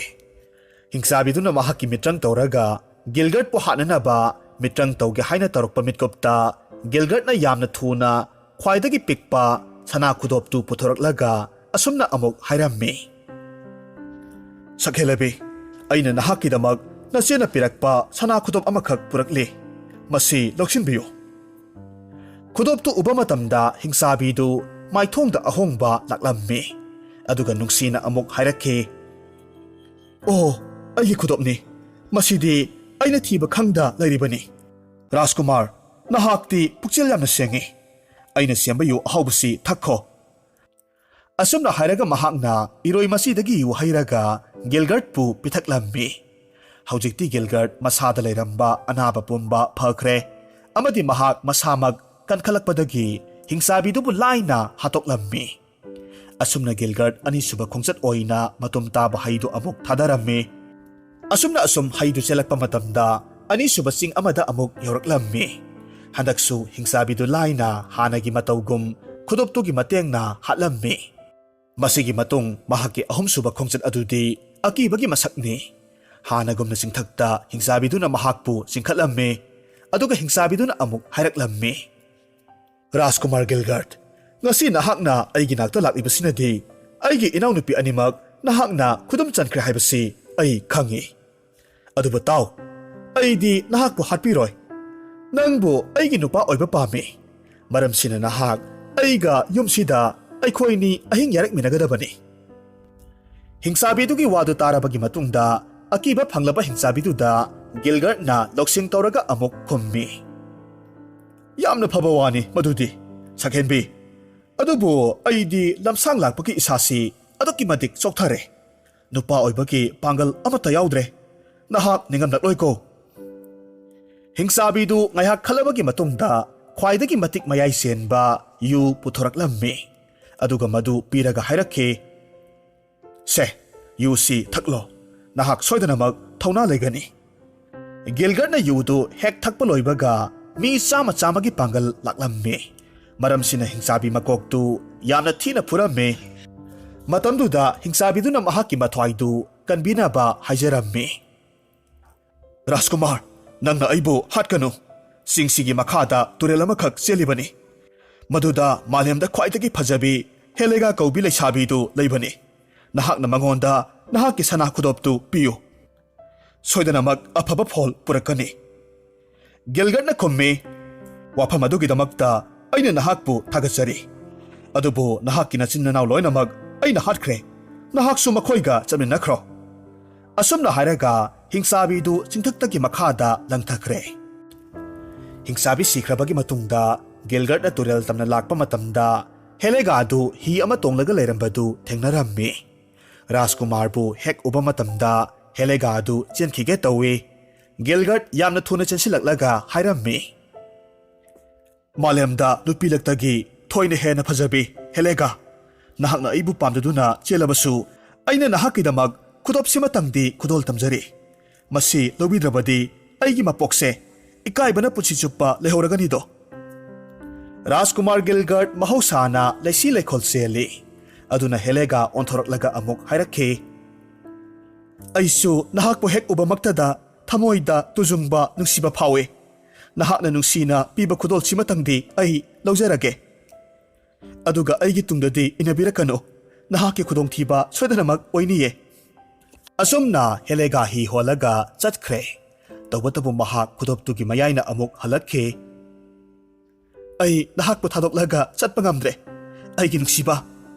ꯍꯤꯡꯆꯥꯕꯤꯗꯨꯅ ꯃꯍꯥꯛꯀꯤ ꯃꯤꯇ꯭ꯔꯪ ꯇꯧꯔꯒ ꯒꯤꯜꯒꯔꯠꯄꯨ ꯍꯥꯠꯅꯅꯕ ꯃꯤꯇ꯭ꯔꯪ ꯇꯧꯒꯦ ꯍꯥꯏꯅ ꯇꯧꯔꯛꯄ ꯃꯤꯠꯀꯨꯞꯇ ꯒꯤꯜꯒꯔꯠꯅ ꯌꯥꯝꯅ ꯊꯨꯅ ꯈ꯭ꯋꯥꯏꯗꯒꯤ ꯄꯤꯛꯄ ꯁꯅꯥ ꯈꯨꯗꯣꯞꯇꯨ ꯄꯨꯊꯣꯔꯛꯂꯒ ꯑꯁꯨꯝꯅ ꯑꯃꯨꯛ ꯍꯥꯏꯔꯝꯃꯤ, "ꯁꯛꯍꯦꯜꯂꯕꯤ, ꯑꯩꯅ ꯅꯍꯥꯛꯀꯤꯗꯃꯛ ꯅꯆꯦꯅ ꯄꯤꯔꯛꯄ ꯁꯅꯥ ꯈꯨꯗꯣꯞ ꯑꯃꯈꯛ ꯄꯨꯔꯛꯂꯤ꯫ ꯃꯁꯤ ꯂꯧꯁꯤꯟꯕꯤꯌꯨ꯫" ꯈꯨꯗꯣꯞꯇꯨ ꯎꯕ ꯃꯇꯝꯗ ꯍꯤꯡꯆꯥꯕꯤꯗꯨ ꯃꯥꯏꯊꯣꯡꯗ ꯑꯍꯣꯡꯕ ꯂꯥꯛꯂꯝꯃꯤ꯫ ꯑꯗꯨꯒ ꯅꯨꯡꯁꯤꯅ ꯑꯃꯨꯛ ꯍꯥꯏꯔꯛꯈꯤ, "ꯑꯣ, ꯑꯩꯒꯤ ꯈꯨꯗꯣꯞꯅꯤ꯫ ꯃꯁꯤꯗꯤ ꯑꯩꯅ ꯊꯤꯕ ꯈꯪꯗ ꯂꯩꯔꯤꯕꯅꯤ꯫ ꯔꯥꯖꯀꯨꯃꯥꯔ, ꯅꯍꯥꯛꯇꯤ ꯄꯨꯛꯆꯦꯜ ꯌꯥꯝꯅ ꯁꯦꯡꯉꯤ꯫ ꯑꯩꯅ ꯁꯦꯝꯕ ꯌꯨ ꯑꯍꯥꯎꯕꯁꯤ ꯊꯛꯈꯣ꯫ ꯑꯁꯨꯝꯅ ꯍꯥꯏꯔꯒ ꯃꯍꯥꯛꯅ ꯏꯔꯣꯏ ꯃꯆꯤꯗꯒꯤ ꯌꯨ ꯍꯩꯔꯒ ꯒꯤꯜꯒꯔꯠꯄꯨ ꯄꯤꯊꯛꯂꯝꯃꯤ꯫ ꯍꯧꯖꯤꯛꯇꯤ ꯒꯤꯜꯒꯔꯠ ꯃꯁꯥꯗ ꯂꯩꯔꯝꯕ ꯑꯅꯥꯕ ꯄꯨꯝꯕ ꯐꯈ꯭ꯔꯦ, ꯑꯃꯗꯤ ꯃꯍꯥꯛ ꯃꯁꯥꯃꯛ ꯀꯟꯈꯠꯂꯛꯄꯗꯒꯤ ꯍꯤꯡꯆꯥꯕꯤꯗꯨꯕꯨ ꯂꯥꯏꯅ ꯍꯥꯠꯇꯣꯛꯂꯝꯃꯤ꯫ ꯑꯁꯨꯝꯅ ꯒꯤꯜꯒꯔꯠ ꯑꯅꯤꯁꯨꯕ ꯈꯣꯡꯆꯠ ꯑꯣꯏꯅ ꯃꯇꯨꯝ ꯇꯥꯕ ꯍꯩꯗꯨ ꯑꯃꯨꯛ ꯊꯥꯗꯔꯝꯃꯤ꯫ ꯑꯁꯨꯝꯅ ꯑꯁꯨꯝ ꯍꯩꯗꯨ ꯆꯦꯜꯂꯛꯄ ꯃꯇꯝꯗ ꯑꯅꯤꯁꯨꯕ ꯆꯤꯡ ꯑꯃꯗ ꯑꯃꯨꯛ ꯌꯧꯔꯛꯂꯝꯃꯤ꯫ ꯍꯟꯗꯛꯁꯨ ꯍꯤꯡꯆꯥꯕꯤꯗꯨ ꯂꯥꯏꯅ ꯍꯥꯟꯅꯒꯤ ꯃꯇꯧꯒꯨꯝ ꯈꯨꯗꯣꯞꯇꯨꯒꯤ ꯃꯇꯦꯡꯅ ꯍꯥꯠꯂꯝꯃꯤ꯫ ꯃꯁꯤꯒꯤ ꯃꯇꯨꯡ ꯃꯍꯥꯛꯀꯤ ꯑꯍꯨꯝꯁꯨꯕ ꯈꯣꯡꯆꯠ ꯑꯗꯨꯗꯤ ꯑꯀꯤꯕꯒꯤ ꯃꯁꯛꯅꯤ꯫ ꯍꯥꯟꯅꯒꯨꯝꯅ ꯆꯤꯡꯊꯛꯇ ꯍꯤꯡꯆꯥꯕꯤꯗꯨꯅ ꯃꯍꯥꯛꯄꯨ ꯆꯤꯡꯈꯠꯂꯝꯃꯤ, ꯑꯗꯨꯒ ꯍꯤꯡꯆꯥꯕꯤꯗꯨꯅ ꯑꯃꯨꯛ ꯍꯥꯏꯔꯛꯂꯝꯃꯤ, "ꯔꯥꯖꯀꯨꯃꯥꯔ ꯒꯤꯜꯒꯔꯠ, ꯉꯁꯤ ꯅꯍꯥꯛꯅ ꯑꯩꯒꯤ ꯅꯥꯛꯇ ꯂꯥꯛꯂꯤꯕꯁꯤꯅꯗꯤ ꯑꯩꯒꯤ ꯏꯅꯥꯎꯅꯨꯄꯤ ꯑꯅꯤꯃꯛ ꯅꯍꯥꯛꯅ ꯈꯨꯗꯨꯝ ꯆꯟꯈ꯭ꯔꯦ ꯍꯥꯏꯕꯁꯤ ꯑꯩ ꯈꯪꯏ꯫ ꯑꯗꯨꯕꯨ ꯇꯥꯎ, ꯑꯩꯗꯤ ꯅꯍꯥꯛꯄꯨ ꯍꯥꯠꯄꯤꯔꯣꯏ꯫ ꯅꯪꯕꯨ ꯑꯩꯒꯤ ꯅꯨꯄꯥ ꯑꯣꯏꯕ ꯄꯥꯝꯃꯤ꯫ ꯃꯔꯝꯁꯤꯅ ꯅꯍꯥꯛ ꯑꯩꯒ ꯌꯨꯝꯁꯤꯗ ꯑꯩꯈꯣꯏꯅꯤ ꯑꯍꯤꯡ ꯌꯥꯔꯛꯃꯤꯟꯅꯒꯗꯕꯅꯤ꯫" ꯍꯤꯡꯆꯥꯕꯤꯗꯨꯒꯤ ꯋꯥꯗꯨ ꯇꯥꯔꯕꯒꯤ ꯃꯇꯨꯡꯗ ꯑꯀꯤꯕ ꯐꯪꯂꯕ ꯍꯤꯡꯆꯥꯕꯤꯗꯨꯗ ꯒꯤꯜꯒꯔꯠꯅ ꯂꯧꯁꯤꯡ ꯇꯧꯔꯒ ꯑꯃꯨꯛ ꯈꯨꯝꯃꯤ, "ꯌꯥꯝꯅ ꯐꯕ ꯋꯥꯅꯤ ꯃꯗꯨꯗꯤ, ꯁꯛꯍꯦꯟꯕꯤ꯫ ꯑꯗꯨꯕꯨ ꯑꯩꯗꯤ ꯂꯝꯁꯥꯡ ꯂꯥꯛꯄꯒꯤ ꯏꯁꯥꯁꯤ ꯑꯗꯨꯛꯀꯤ ꯃꯇꯤꯛ ꯆꯣꯛꯊꯔꯦ꯫ ꯅꯨꯄꯥ ꯑꯣꯏꯕꯒꯤ ꯄꯥꯡꯒꯜ ꯑꯃꯠꯇ ꯌꯥꯎꯗ꯭ꯔꯦ꯫ ꯅꯍꯥꯛ ꯅꯤꯡꯉꯝꯂꯛꯂꯣꯏꯀꯣ꯫" ꯍꯤꯡꯆꯥꯕꯤꯗꯨ ꯉꯥꯏꯍꯥꯛ ꯈꯜꯂꯕꯒꯤ ꯃꯇꯨꯡꯗ ꯈ꯭ꯋꯥꯏꯗꯒꯤ ꯃꯇꯤꯛ ꯃꯌꯥꯏ ꯆꯦꯟꯕ ꯌꯨ ꯄꯨꯊꯣꯔꯛꯂꯝꯃꯤ, ꯑꯗꯨꯒ ꯃꯗꯨ ꯄꯤꯔꯒ ꯍꯥꯏꯔꯛꯈꯤ, "ꯁꯦ, ꯌꯨꯁꯤ ꯊꯛꯂꯣ꯫ ꯅꯍꯥꯛ ꯁꯣꯏꯗꯅꯃꯛ ꯊꯧꯅꯥ ꯂꯩꯒꯅꯤ꯫" ꯒꯤꯜꯒꯔꯠꯅ ꯌꯨꯗꯨ ꯍꯦꯛ ꯊꯛꯄ ꯂꯣꯏꯕꯒ ꯃꯤ ꯆꯥꯝꯃ ꯆꯥꯝꯃꯒꯤ ꯄꯥꯡꯒꯜ ꯂꯥꯛꯂꯝꯃꯤ꯫ ꯃꯔꯝꯁꯤꯅ ꯍꯤꯡꯆꯥꯕꯤ ꯃꯀꯣꯛꯇꯨ ꯌꯥꯝꯅ ꯊꯤꯅ ꯐꯨꯔꯝꯃꯤ꯫ ꯃꯇꯝꯗꯨꯗ ꯍꯤꯡꯆꯥꯕꯤꯗꯨꯅ ꯃꯍꯥꯛꯀꯤ ꯃꯊ꯭ꯋꯥꯏꯗꯨ ꯀꯟꯕꯤꯅꯕ ꯍꯥꯏꯖꯔꯝꯃꯤ, "ꯔꯥꯖꯀꯨꯃꯥꯔ, ꯅꯪꯅ ꯑꯩꯕꯨ ꯍꯥꯠꯀꯅꯨ꯫ ꯆꯤꯡꯁꯤꯒꯤ ꯃꯈꯥꯗ ꯇꯨꯔꯦꯜ ꯑꯃꯈꯛ ꯆꯦꯜꯂꯤꯕꯅꯤ꯫ ꯃꯗꯨꯗ ꯃꯥꯂꯦꯝꯗ ꯈ꯭ꯋꯥꯏꯗꯒꯤ ꯐꯖꯕꯤ ꯍꯦꯂꯦꯒꯥ ꯀꯧꯕꯤ ꯂꯩꯁꯥꯕꯤꯗꯨ ꯂꯩꯕꯅꯤ꯫ ꯅꯍꯥꯛꯅ ꯃꯉꯣꯟꯗ ꯅꯍꯥꯛꯀꯤ ꯁꯅꯥ ꯈꯨꯗꯣꯞꯇꯨ ꯄꯤꯌꯨ꯫ ꯁꯣꯏꯗꯅꯃꯛ ꯑꯐꯕ ꯐꯣꯜ ꯄꯨꯔꯛꯀꯅꯤ꯫" ꯒꯤꯜꯒꯔꯠꯅ ꯈꯨꯝꯃꯤ, "ꯋꯥꯐꯝ ꯑꯗꯨꯒꯤꯗꯃꯛꯇ ꯑꯩꯅ ꯅꯍꯥꯛꯄꯨ ꯊꯥꯒꯠꯆꯔꯤ꯫ ꯑꯗꯨꯕꯨ ꯅꯍꯥꯛꯀꯤ ꯅꯆꯤꯟ ꯅꯅꯥꯎ ꯂꯣꯏꯅꯃꯛ ꯑꯩꯅ ꯍꯥꯠꯈ꯭ꯔꯦ꯫ ꯅꯍꯥꯛꯁꯨ ꯃꯈꯣꯏꯒ ꯆꯠꯃꯤꯟꯅꯈ꯭ꯔꯣ꯫" ꯑꯁꯨꯝꯅ ꯍꯥꯏꯔꯒ ꯍꯤꯡꯆꯥꯕꯤꯗꯨ ꯆꯤꯡꯊꯛꯇꯒꯤ ꯃꯈꯥꯗ ꯂꯪꯊꯈ꯭ꯔꯦ꯫ ꯍꯤꯡꯆꯥꯕꯤ ꯁꯤꯈ꯭ꯔꯕꯒꯤ ꯃꯇꯨꯡꯗ ꯒꯤꯜꯒꯔꯠꯅ ꯇꯨꯔꯦꯜ ꯇꯝꯅ ꯂꯥꯛꯄ ꯃꯇꯝꯗ ꯍꯦꯂꯦꯒꯥꯗꯨ ꯍꯤ ꯑꯃ ꯇꯣꯡꯂꯒ ꯂꯩꯔꯝꯕꯗꯨ ꯊꯦꯡꯅꯔꯝꯃꯤ꯫ ꯔꯥꯖꯀꯨꯃꯥꯔꯕꯨ ꯍꯦꯛ ꯎꯕ ꯃꯇꯝꯗ ꯍꯦꯂꯦꯒꯥꯗꯨ ꯆꯦꯟꯈꯤꯒꯦ ꯇꯧꯏ꯫ ꯒꯤꯜꯒꯔꯠ ꯌꯥꯝꯅ ꯊꯨꯅ ꯆꯦꯟꯁꯤꯜꯂꯛꯂꯒ ꯍꯥꯏꯔꯝꯃꯤ, "ꯃꯥꯂꯦꯝꯗ ꯅꯨꯄꯤ ꯂꯛꯇꯒꯤ ꯊꯣꯏꯅ ꯍꯦꯟꯅ ꯐꯖꯕꯤ ꯍꯦꯂꯦꯒꯥ, ꯅꯍꯥꯛꯅ ꯑꯩꯕꯨ ꯄꯥꯝꯖꯗꯨꯅ ꯆꯦꯜꯂꯕꯁꯨ, ꯑꯩꯅ ꯅꯍꯥꯛꯀꯤꯗꯃꯛ ꯈꯨꯗꯣꯞꯁꯤꯃꯇꯪꯗꯤ ꯈꯨꯗꯣꯜ ꯇꯝꯖꯔꯤ꯫ ꯃꯁꯤ ꯂꯧꯕꯤꯗ꯭ꯔꯕꯗꯤ ꯑꯩꯒꯤ ꯃꯄꯣꯛꯁꯦ ꯏꯀꯥꯏꯕꯅ ꯄꯨꯟꯁꯤ ꯆꯨꯞꯄ ꯂꯩꯍꯧꯔꯒꯅꯤꯗꯣ꯫" ꯔꯥꯖꯀꯨꯃꯥꯔ ꯒꯤꯜꯒꯔꯠ ꯃꯍꯧꯁꯥꯅ ꯂꯩꯁꯤ ꯂꯩꯈꯣꯜ ꯆꯦꯜꯂꯤ꯫ ꯑꯗꯨꯅ ꯍꯦꯂꯦꯒꯥ ꯑꯣꯟꯊꯣꯔꯛꯂꯒ ꯑꯃꯨꯛ ꯍꯥꯏꯔꯛꯈꯤ, "ꯑꯩꯁꯨ ꯅꯍꯥꯛꯄꯨ ꯍꯦꯛ ꯎꯕꯃꯛꯇꯗ ꯊꯃꯣꯏꯗ ꯇꯨꯖꯨꯡꯕ ꯅꯨꯡꯁꯤꯕ ꯐꯥꯎꯏ꯫ ꯅꯍꯥꯛꯅ ꯅꯨꯡꯁꯤꯅ ꯄꯤꯕ ꯈꯨꯗꯣꯜꯁꯤꯃꯇꯪꯗꯤ ꯑꯩ ꯂꯧꯖꯔꯒꯦ꯫ ꯑꯗꯨꯒ ꯑꯩꯒꯤ ꯇꯨꯡꯗꯗꯤ ꯏꯟꯅꯕꯤꯔꯛꯀꯅꯨ꯫ ꯅꯍꯥꯛꯀꯤ ꯈꯨꯗꯣꯡꯊꯤꯕ ꯁꯣꯏꯗꯅꯃꯛ ꯑꯣꯏꯅꯤꯌꯦ꯫" ꯑꯁꯨꯝꯅ ꯍꯦꯂꯦꯒꯥ ꯍꯤ ꯍꯣꯜꯂꯒ ꯆꯠꯈ꯭ꯔꯦ꯫ ꯇꯧꯕꯇꯕꯨ ꯃꯍꯥꯛ ꯈꯨꯗꯣꯞꯇꯨꯒꯤ ꯃꯌꯥꯏꯅ ꯑꯃꯨꯛ ꯍꯜꯂꯛꯈꯤ꯫ "ꯑꯩ ꯅꯍꯥꯛꯄꯨ ꯊꯥꯗꯣꯛꯂꯒ ꯆꯠꯄ ꯉꯝꯗ꯭ꯔꯦ, ꯑꯩꯒꯤ ꯅꯨꯡꯁꯤꯕ꯫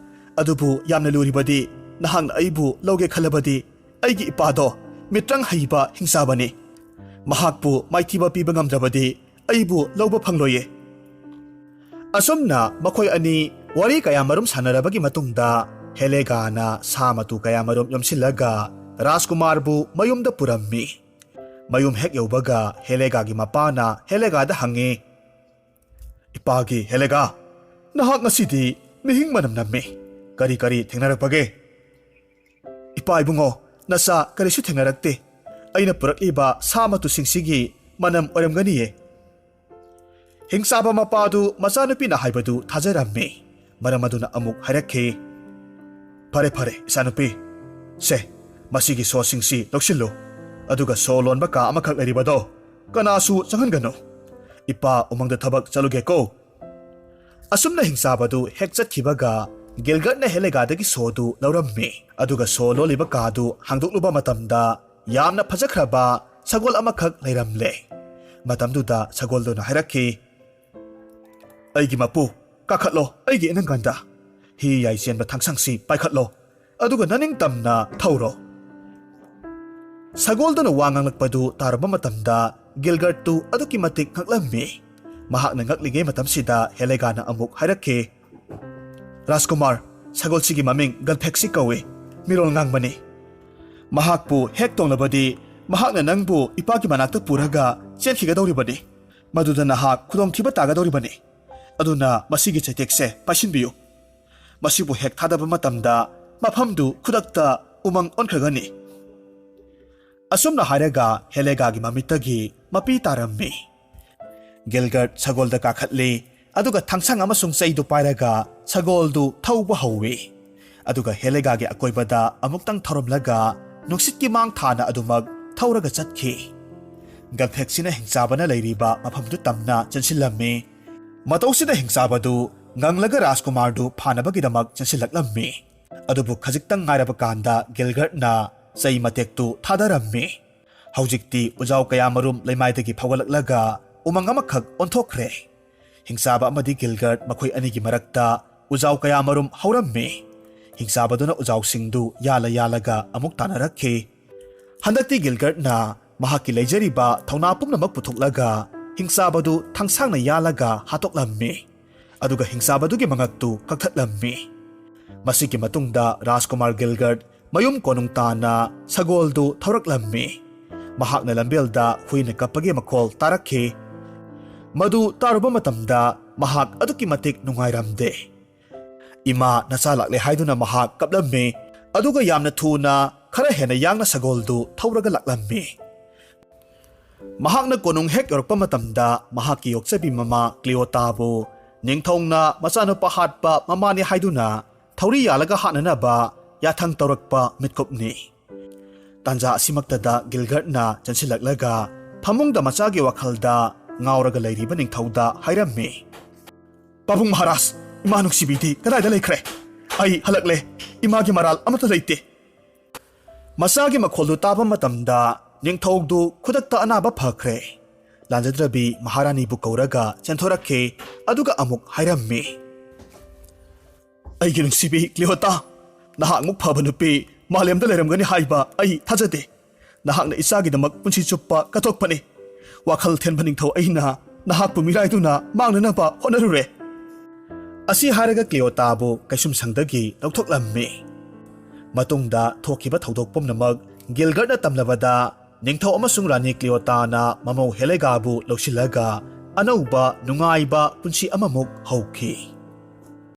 ꯑꯗꯨꯕꯨ ꯌꯥꯝꯅ ꯂꯨꯔꯤꯕꯗꯤ, ꯅꯍꯥꯛꯅ ꯑꯩꯕꯨ ꯂꯧꯒꯦ ꯈꯜꯂꯕꯗꯤ, ꯑꯩꯒꯤ ꯏꯄꯥꯗꯣ ꯃꯤꯇ꯭ꯔꯪ ꯍꯩꯕ ꯍꯤꯡꯆꯥꯕꯅꯤ꯫ ꯃꯍꯥꯛꯄꯨ ꯃꯥꯏꯊꯤꯕ ꯄꯤꯕ ꯉꯝꯗ꯭ꯔꯕꯗꯤ ꯑꯩꯕꯨ ꯂꯧꯕ ꯐꯪꯂꯣꯏꯌꯦ꯫" ꯑꯁꯨꯝꯅ ꯃꯈꯣꯏ ꯑꯅꯤ ꯋꯥꯔꯤ ꯀꯌꯥꯃꯔꯨꯝ ꯁꯥꯟꯅꯔꯕꯒꯤ ꯃꯇꯨꯡꯗ ꯍꯦꯂꯦꯒꯥꯅ ꯁꯥ ꯃꯇꯨ ꯀꯌꯥꯃꯔꯨꯝ ꯌꯣꯝꯁꯤꯜꯂꯒ ꯔꯥꯖꯀꯨꯃꯥꯔꯕꯨ ꯃꯌꯨꯝꯗ ꯄꯨꯔꯝꯃꯤ꯫ ꯃꯌꯨꯝ ꯍꯦꯛ ꯌꯧꯕꯒ ꯍꯦꯂꯦꯒꯥꯒꯤ ꯃꯄꯥꯅ ꯍꯦꯂꯦꯒꯥꯗ ꯍꯪꯉꯤ, "ꯏꯄꯥꯒꯤ ꯍꯦꯂꯦꯒꯥ, ꯅꯍꯥꯛ ꯉꯁꯤꯗꯤ ꯃꯤꯍꯤꯡ ꯃꯅꯝ ꯅꯝꯃꯤ꯫ ꯀꯔꯤ ꯀꯔꯤ ꯊꯦꯡꯅꯔꯛꯄꯒꯦ?" "ꯏꯄꯥ ꯏꯕꯨꯡꯉꯣ, ꯅꯆꯥ ꯀꯔꯤꯁꯨ ꯊꯦꯡꯅꯔꯛꯇꯦ꯫ ꯑꯩꯅ ꯄꯨꯔꯛꯂꯤꯕ ꯁꯥ ꯃꯇꯨꯁꯤꯡꯁꯤꯒꯤ ꯃꯅꯝ ꯑꯣꯏꯔꯝꯒꯅꯤꯌꯦ꯫" ꯍꯤꯡꯆꯥꯕ ꯃꯄꯥꯗꯨ ꯃꯆꯥꯅꯨꯄꯤꯅ ꯍꯥꯏꯕꯗꯨ ꯊꯥꯖꯔꯝꯃꯤ꯫ ꯃꯔꯝ ꯑꯗꯨꯅ ꯑꯃꯨꯛ ꯍꯥꯏꯔꯛꯈꯤ, "ꯐꯔꯦ, ꯐꯔꯦ, ꯏꯆꯥꯅꯨꯄꯤ꯫ ꯁꯦ, ꯃꯁꯤꯒꯤ ꯁꯣꯁꯤꯡꯁꯤ ꯂꯧꯁꯤꯜꯂꯨ꯫ ꯑꯗꯨꯒ ꯁꯣ ꯂꯣꯟꯕ ꯀꯥ ꯑꯃꯈꯛ ꯂꯩꯔꯤꯕꯗꯣ ꯀꯅꯥꯁꯨ ꯆꯪꯍꯟꯒꯅꯨ꯫ ꯏꯄꯥ ꯎꯃꯪꯗ ꯊꯕꯛ ꯆꯠꯂꯨꯒꯦꯀꯣ꯫" ꯑꯁꯨꯝꯅ ꯍꯤꯡꯆꯥꯕꯗꯨ ꯍꯦꯛ ꯆꯠꯈꯤꯕꯒ ꯒꯤꯜꯒꯠꯅ ꯍꯦꯂꯦꯒꯥꯗꯒꯤ ꯁꯣꯗꯨ ꯂꯧꯔꯝꯃꯤ꯫ ꯑꯗꯨꯒ ꯁꯣ ꯂꯣꯜꯂꯤꯕ ꯀꯥꯗꯨ ꯍꯥꯡꯗꯣꯛꯂꯨꯕ ꯃꯇꯝꯗ ꯌꯥꯝꯅ ꯐꯖꯈ꯭ꯔꯕ ꯁꯒꯣꯜ ꯑꯃꯈꯛ ꯂꯩꯔꯝꯂꯦ꯫ ꯃꯇꯝꯗꯨꯗ ꯁꯒꯣꯜꯗꯨꯅ ꯍꯥꯏꯔꯛꯈꯤ, "ꯑꯩꯒꯤ ꯃꯄꯨ, ꯀꯥꯈꯠꯂꯣ ꯑꯩꯒꯤ ꯏꯅꯪꯒꯟꯗ꯫ ꯍꯤ ꯌꯥꯏ ꯆꯦꯟꯕ ꯊꯥꯡꯁꯥꯡꯁꯤ ꯄꯥꯏꯈꯠꯂꯣ, ꯑꯗꯨꯒ ꯅꯅꯤꯡꯇꯝꯅ ꯊꯧꯔꯣ꯫" ꯁꯒꯣꯜꯗꯨꯅ ꯋꯥ ꯉꯥꯡꯂꯛꯄꯗꯨ ꯇꯥꯔꯨꯕ ꯃꯇꯝꯗ ꯒꯤꯜꯒꯔꯠꯇꯨ ꯑꯗꯨꯛꯀꯤ ꯃꯇꯤꯛ ꯉꯛꯂꯝꯃꯤ꯫ ꯃꯍꯥꯛꯅ ꯉꯛꯂꯤꯉꯩ ꯃꯇꯝꯁꯤꯗ ꯍꯦꯂꯦꯒꯥꯅ ꯑꯃꯨꯛ ꯍꯥꯏꯔꯛꯈꯤ, "ꯔꯥꯖꯀꯨꯃꯥꯔ, ꯁꯒꯣꯜꯁꯤꯒꯤ ꯃꯃꯤꯡ ꯒꯜꯐꯦꯛꯁꯤ ꯀꯧꯏ꯫ ꯃꯤꯔꯣꯜ ꯉꯥꯡꯕꯅꯤ꯫ ꯃꯍꯥꯛꯄꯨ ꯍꯦꯛ ꯇꯣꯡꯂꯕꯗꯤ ꯃꯍꯥꯛꯅ ꯅꯪꯕꯨ ꯏꯄꯥꯒꯤ ꯃꯅꯥꯛꯇ ꯄꯨꯔꯒ ꯆꯦꯟꯈꯤꯒꯗꯧꯔꯤꯕꯅꯤ꯫ ꯃꯗꯨꯗ ꯅꯍꯥꯛ ꯈꯨꯗꯣꯡꯊꯤꯕ ꯇꯥꯒꯗꯧꯔꯤꯕꯅꯤ꯫ ꯑꯗꯨꯅ ꯃꯁꯤꯒꯤ ꯆꯩꯇꯦꯛꯁꯦ ꯄꯥꯏꯁꯤꯟꯕꯤꯌꯨ꯫ ꯃꯁꯤꯕꯨ ꯍꯦꯛ ꯊꯥꯗꯕ ꯃꯇꯝꯗ ꯃꯐꯝꯗꯨ ꯈꯨꯗꯛꯇ ꯎꯃꯪ ꯑꯣꯟꯈ꯭ꯔꯒꯅꯤ꯫" ꯑꯁꯨꯝꯅ ꯍꯥꯏꯔꯒ ꯍꯦꯂꯦꯒꯥꯒꯤ ꯃꯃꯤꯠꯇꯒꯤ ꯃꯄꯤ ꯇꯥꯔꯝꯃꯤ꯫ ꯒꯤꯜꯒꯔꯠ ꯁꯒꯣꯜꯗ ꯀꯥꯈꯠꯂꯤ, ꯑꯗꯨꯒ ꯊꯥꯡꯁꯥꯡ ꯑꯃꯁꯨꯡ ꯆꯩꯗꯨ ꯄꯥꯏꯔꯒ ꯁꯒꯣꯜꯗꯨ ꯊꯧꯕ ꯍꯧꯏ꯫ ꯑꯗꯨꯒ ꯍꯦꯂꯦꯒꯥꯒꯤ ꯑꯀꯣꯏꯕꯗ ꯑꯃꯨꯛꯇꯪ ꯊꯧꯔꯝꯂꯒ ꯅꯨꯡꯁꯤꯠꯀꯤ ꯃꯥꯡ ꯊꯥꯅ ꯑꯗꯨꯃꯛ ꯊꯧꯔꯒ ꯆꯠꯈꯤ꯫ ꯒꯜꯐꯦꯛꯁꯤꯅ ꯍꯤꯡꯆꯥꯕꯅ ꯂꯩꯔꯤꯕ ꯃꯐꯝꯗꯨ ꯇꯝꯅ ꯆꯦꯟꯁꯤꯜꯂꯝꯃꯤ꯫ ꯃꯇꯧꯁꯤꯗ ꯍꯤꯡꯆꯥꯕꯗꯨ ꯉꯪꯂꯒ ꯔꯥꯖꯀꯨꯃꯥꯔꯗꯨ ꯐꯥꯅꯕꯒꯤꯗꯃꯛ ꯆꯦꯟꯁꯤꯜꯂꯛꯂꯝꯃꯤ꯫ ꯑꯗꯨꯕꯨ ꯈꯖꯤꯛꯇꯪ ꯉꯥꯏꯔꯕ ꯀꯥꯟꯗ ꯒꯤꯜꯒꯔꯠꯅ ꯆꯩ ꯃꯇꯦꯛꯇꯨ ꯊꯥꯗꯔꯝꯃꯤ꯫ ꯍꯧꯖꯤꯛꯇꯤ ꯎꯖꯥꯎ ꯀꯌꯥꯃꯔꯨꯝ ꯂꯩꯃꯥꯏꯗꯒꯤ ꯐꯥꯎꯒꯠꯂꯛꯂꯒ ꯎꯃꯪ ꯑꯃꯈꯛ ꯑꯣꯟꯊꯣꯛꯈ꯭ꯔꯦ꯫ ꯍꯤꯡꯆꯥꯕ ꯑꯃꯗꯤ ꯒꯤꯜꯒꯔꯠ ꯃꯈꯣꯏ ꯑꯅꯤꯒꯤ ꯃꯔꯛꯇ ꯎꯖꯥꯎ ꯀꯌꯥꯃꯔꯨꯝ ꯍꯧꯔꯝꯃꯤ꯫ ꯍꯤꯡꯆꯥꯕꯗꯨꯅ ꯎꯖꯥꯎꯁꯤꯡꯗꯨ ꯌꯥꯜꯂ ꯌꯥꯜꯂꯒ ꯑꯃꯨꯛ ꯇꯥꯟꯅꯔꯛꯈꯤ꯫ ꯍꯟꯗꯛꯇꯤ ꯒꯤꯜꯒꯔꯠꯅ ꯃꯍꯥꯛꯀꯤ ꯂꯩꯖꯔꯤꯕ ꯊꯧꯅꯥ ꯄꯨꯝꯅꯃꯛ ꯄꯨꯊꯣꯛꯂꯒ ꯍꯤꯡꯆꯥꯕꯗꯨ ꯊꯥꯡꯁꯥꯡꯅ ꯌꯥꯜꯂꯒ ꯍꯥꯠꯇꯣꯛꯂꯝꯃꯤ꯫ ꯑꯗꯨꯒ ꯍꯤꯡꯆꯥꯕꯗꯨꯒꯤ ꯃꯉꯛꯇꯨ ꯀꯛꯊꯠꯂꯝꯃꯤ꯫ ꯃꯁꯤꯒꯤ ꯃꯇꯨꯡꯗ ꯔꯥꯖꯀꯨꯃꯥꯔ ꯒꯤꯜꯒꯔꯠ ꯃꯌꯨꯝ ꯀꯣꯅꯨꯡ ꯇꯥꯟꯅ ꯁꯒꯣꯜꯗꯨ ꯊꯧꯔꯛꯂꯝꯃꯤ꯫ ꯃꯍꯥꯛꯅ ꯂꯝꯕꯦꯜꯗ ꯍꯨꯏꯅ ꯀꯞꯄꯒꯤ ꯃꯈꯣꯜ ꯇꯥꯔꯛꯈꯤ꯫ ꯃꯗꯨ ꯇꯥꯔꯨꯕ ꯃꯇꯝꯗ ꯃꯍꯥꯛ ꯑꯗꯨꯛꯀꯤ ꯃꯇꯤꯛ ꯅꯨꯡꯉꯥꯏꯔꯝꯗꯦ꯫ "ꯏꯃꯥ, ꯅꯆꯥ ꯂꯥꯛꯂꯦ" ꯍꯥꯏꯗꯨꯅ ꯃꯍꯥꯛ ꯀꯞꯂꯝꯃꯤ꯫ ꯑꯗꯨꯒ ꯌꯥꯝꯅ ꯊꯨꯅ ꯈꯔ ꯍꯦꯟꯅ ꯌꯥꯡꯅ ꯁꯒꯣꯜꯗꯨ ꯊꯧꯔꯒ ꯂꯥꯛꯂꯝꯃꯤ꯫ ꯃꯍꯥꯛꯅ ꯀꯣꯅꯨꯡ ꯍꯦꯛ ꯌꯧꯔꯛꯄ ꯃꯇꯝꯗ ꯃꯍꯥꯛꯀꯤ ꯌꯣꯛꯆꯕꯤ ꯃꯃꯥ ꯀ꯭ꯂꯤꯑꯣꯇꯥꯕꯨ ꯅꯤꯡꯊꯧꯅ ꯃꯆꯥꯅꯨꯄꯥ ꯍꯥꯠꯄ ꯃꯃꯥꯅꯤ ꯍꯥꯏꯗꯨꯅ ꯊꯧꯔꯤ ꯌꯥꯜꯂꯒ ꯍꯥꯠꯅꯅꯕ ꯌꯥꯊꯪ ꯇꯧꯔꯛꯄ ꯃꯤꯠꯀꯨꯞꯅꯤ꯫ ꯇꯥꯟꯖꯥ ꯑꯁꯤꯃꯛꯇꯗ ꯒꯤꯜꯒꯔꯠꯅ ꯆꯦꯟꯁꯤꯜꯂꯛꯂꯒ ꯐꯃꯨꯡꯗ ꯃꯆꯥꯒꯤ ꯋꯥꯈꯜꯗ ꯉꯥꯎꯔꯒ ꯂꯩꯔꯤꯕ ꯅꯤꯡꯊꯧꯗ ꯍꯥꯏꯔꯝꯃꯤ, "ꯄꯥꯕꯨꯡ ꯃꯍꯥꯔꯥꯖ, ꯏꯃꯥ ꯅꯨꯡꯁꯤꯕꯤꯗꯤ ꯀꯗꯥꯏꯗ ꯂꯩꯈ꯭ꯔꯦ? ꯑꯩ ꯍꯜꯂꯛꯂꯦ꯫ ꯏꯃꯥꯒꯤ ꯃꯔꯥꯜ ꯑꯃꯠꯇ ꯂꯩꯇꯦ꯫" ꯃꯆꯥꯒꯤ ꯃꯈꯣꯜꯗꯨ ꯇꯥꯕ ꯃꯇꯝꯗ ꯅꯤꯡꯊꯧꯗꯨ ꯈꯨꯗꯛꯇ ꯑꯅꯥꯕ ꯐꯈ꯭ꯔꯦ꯫ ꯂꯥꯟꯖꯗ꯭ꯔꯕꯤ ꯃꯍꯥꯔꯥꯅꯤꯕꯨ ꯀꯧꯔꯒ ꯆꯦꯟꯊꯣꯔꯛꯈꯤ, ꯑꯗꯨꯒ ꯑꯃꯨꯛ ꯍꯥꯏꯔꯝꯃꯤ, "ꯑꯩꯒꯤ ꯅꯨꯡꯁꯤꯕꯤ ꯀ꯭ꯂꯤꯑꯣꯇꯥ, ꯅꯍꯥꯛꯃꯨꯛ ꯐꯕ ꯅꯨꯄꯤ ꯃꯥꯂꯦꯝꯗ ꯂꯩꯔꯝꯒꯅꯤ ꯍꯥꯏꯕ ꯑꯩ ꯊꯥꯖꯗꯦ꯫ ꯅꯍꯥꯛꯅ ꯏꯆꯥꯒꯤꯗꯃꯛ ꯄꯨꯟꯁꯤ ꯆꯨꯞꯄ ꯀꯠꯊꯣꯛꯄꯅꯤ꯫ ꯋꯥꯈꯜ ꯊꯦꯟꯕ ꯅꯤꯡꯊꯧ ꯑꯩꯅ ꯅꯍꯥꯛꯄꯨ ꯃꯤꯔꯥꯏꯗꯨꯅ ꯃꯥꯡꯅꯅꯕ ꯍꯣꯠꯅꯔꯨꯔꯦ꯫ ꯑꯁꯤ ꯍꯥꯏꯔꯒ ꯀ꯭ꯂꯤꯑꯣꯇꯥꯕꯨ ꯀꯩꯁꯨꯝꯁꯪꯗꯒꯤ ꯂꯧꯊꯣꯛꯂꯝꯃꯤ꯫ ꯃꯇꯨꯡꯗ ꯊꯣꯛꯈꯤꯕ ꯊꯧꯗꯣꯛ ꯄꯨꯝꯅꯃꯛ ꯒꯤꯜꯒꯔꯠꯅ ꯇꯝꯂꯕꯗ, ꯅꯤꯡꯊꯧ ꯑꯃꯁꯨꯡ ꯔꯥꯅꯤ ꯀ꯭ꯂꯤꯑꯣꯇꯥꯅ ꯃꯃꯧ ꯍꯦꯂꯦꯒꯥꯕꯨ ꯂꯧꯁꯤꯜꯂꯒ ꯑꯅꯧꯕ ꯅꯨꯡꯉꯥꯏꯕ ꯄꯨꯟꯁꯤ ꯑꯃꯃꯨꯛ ꯍꯧꯈꯤ꯫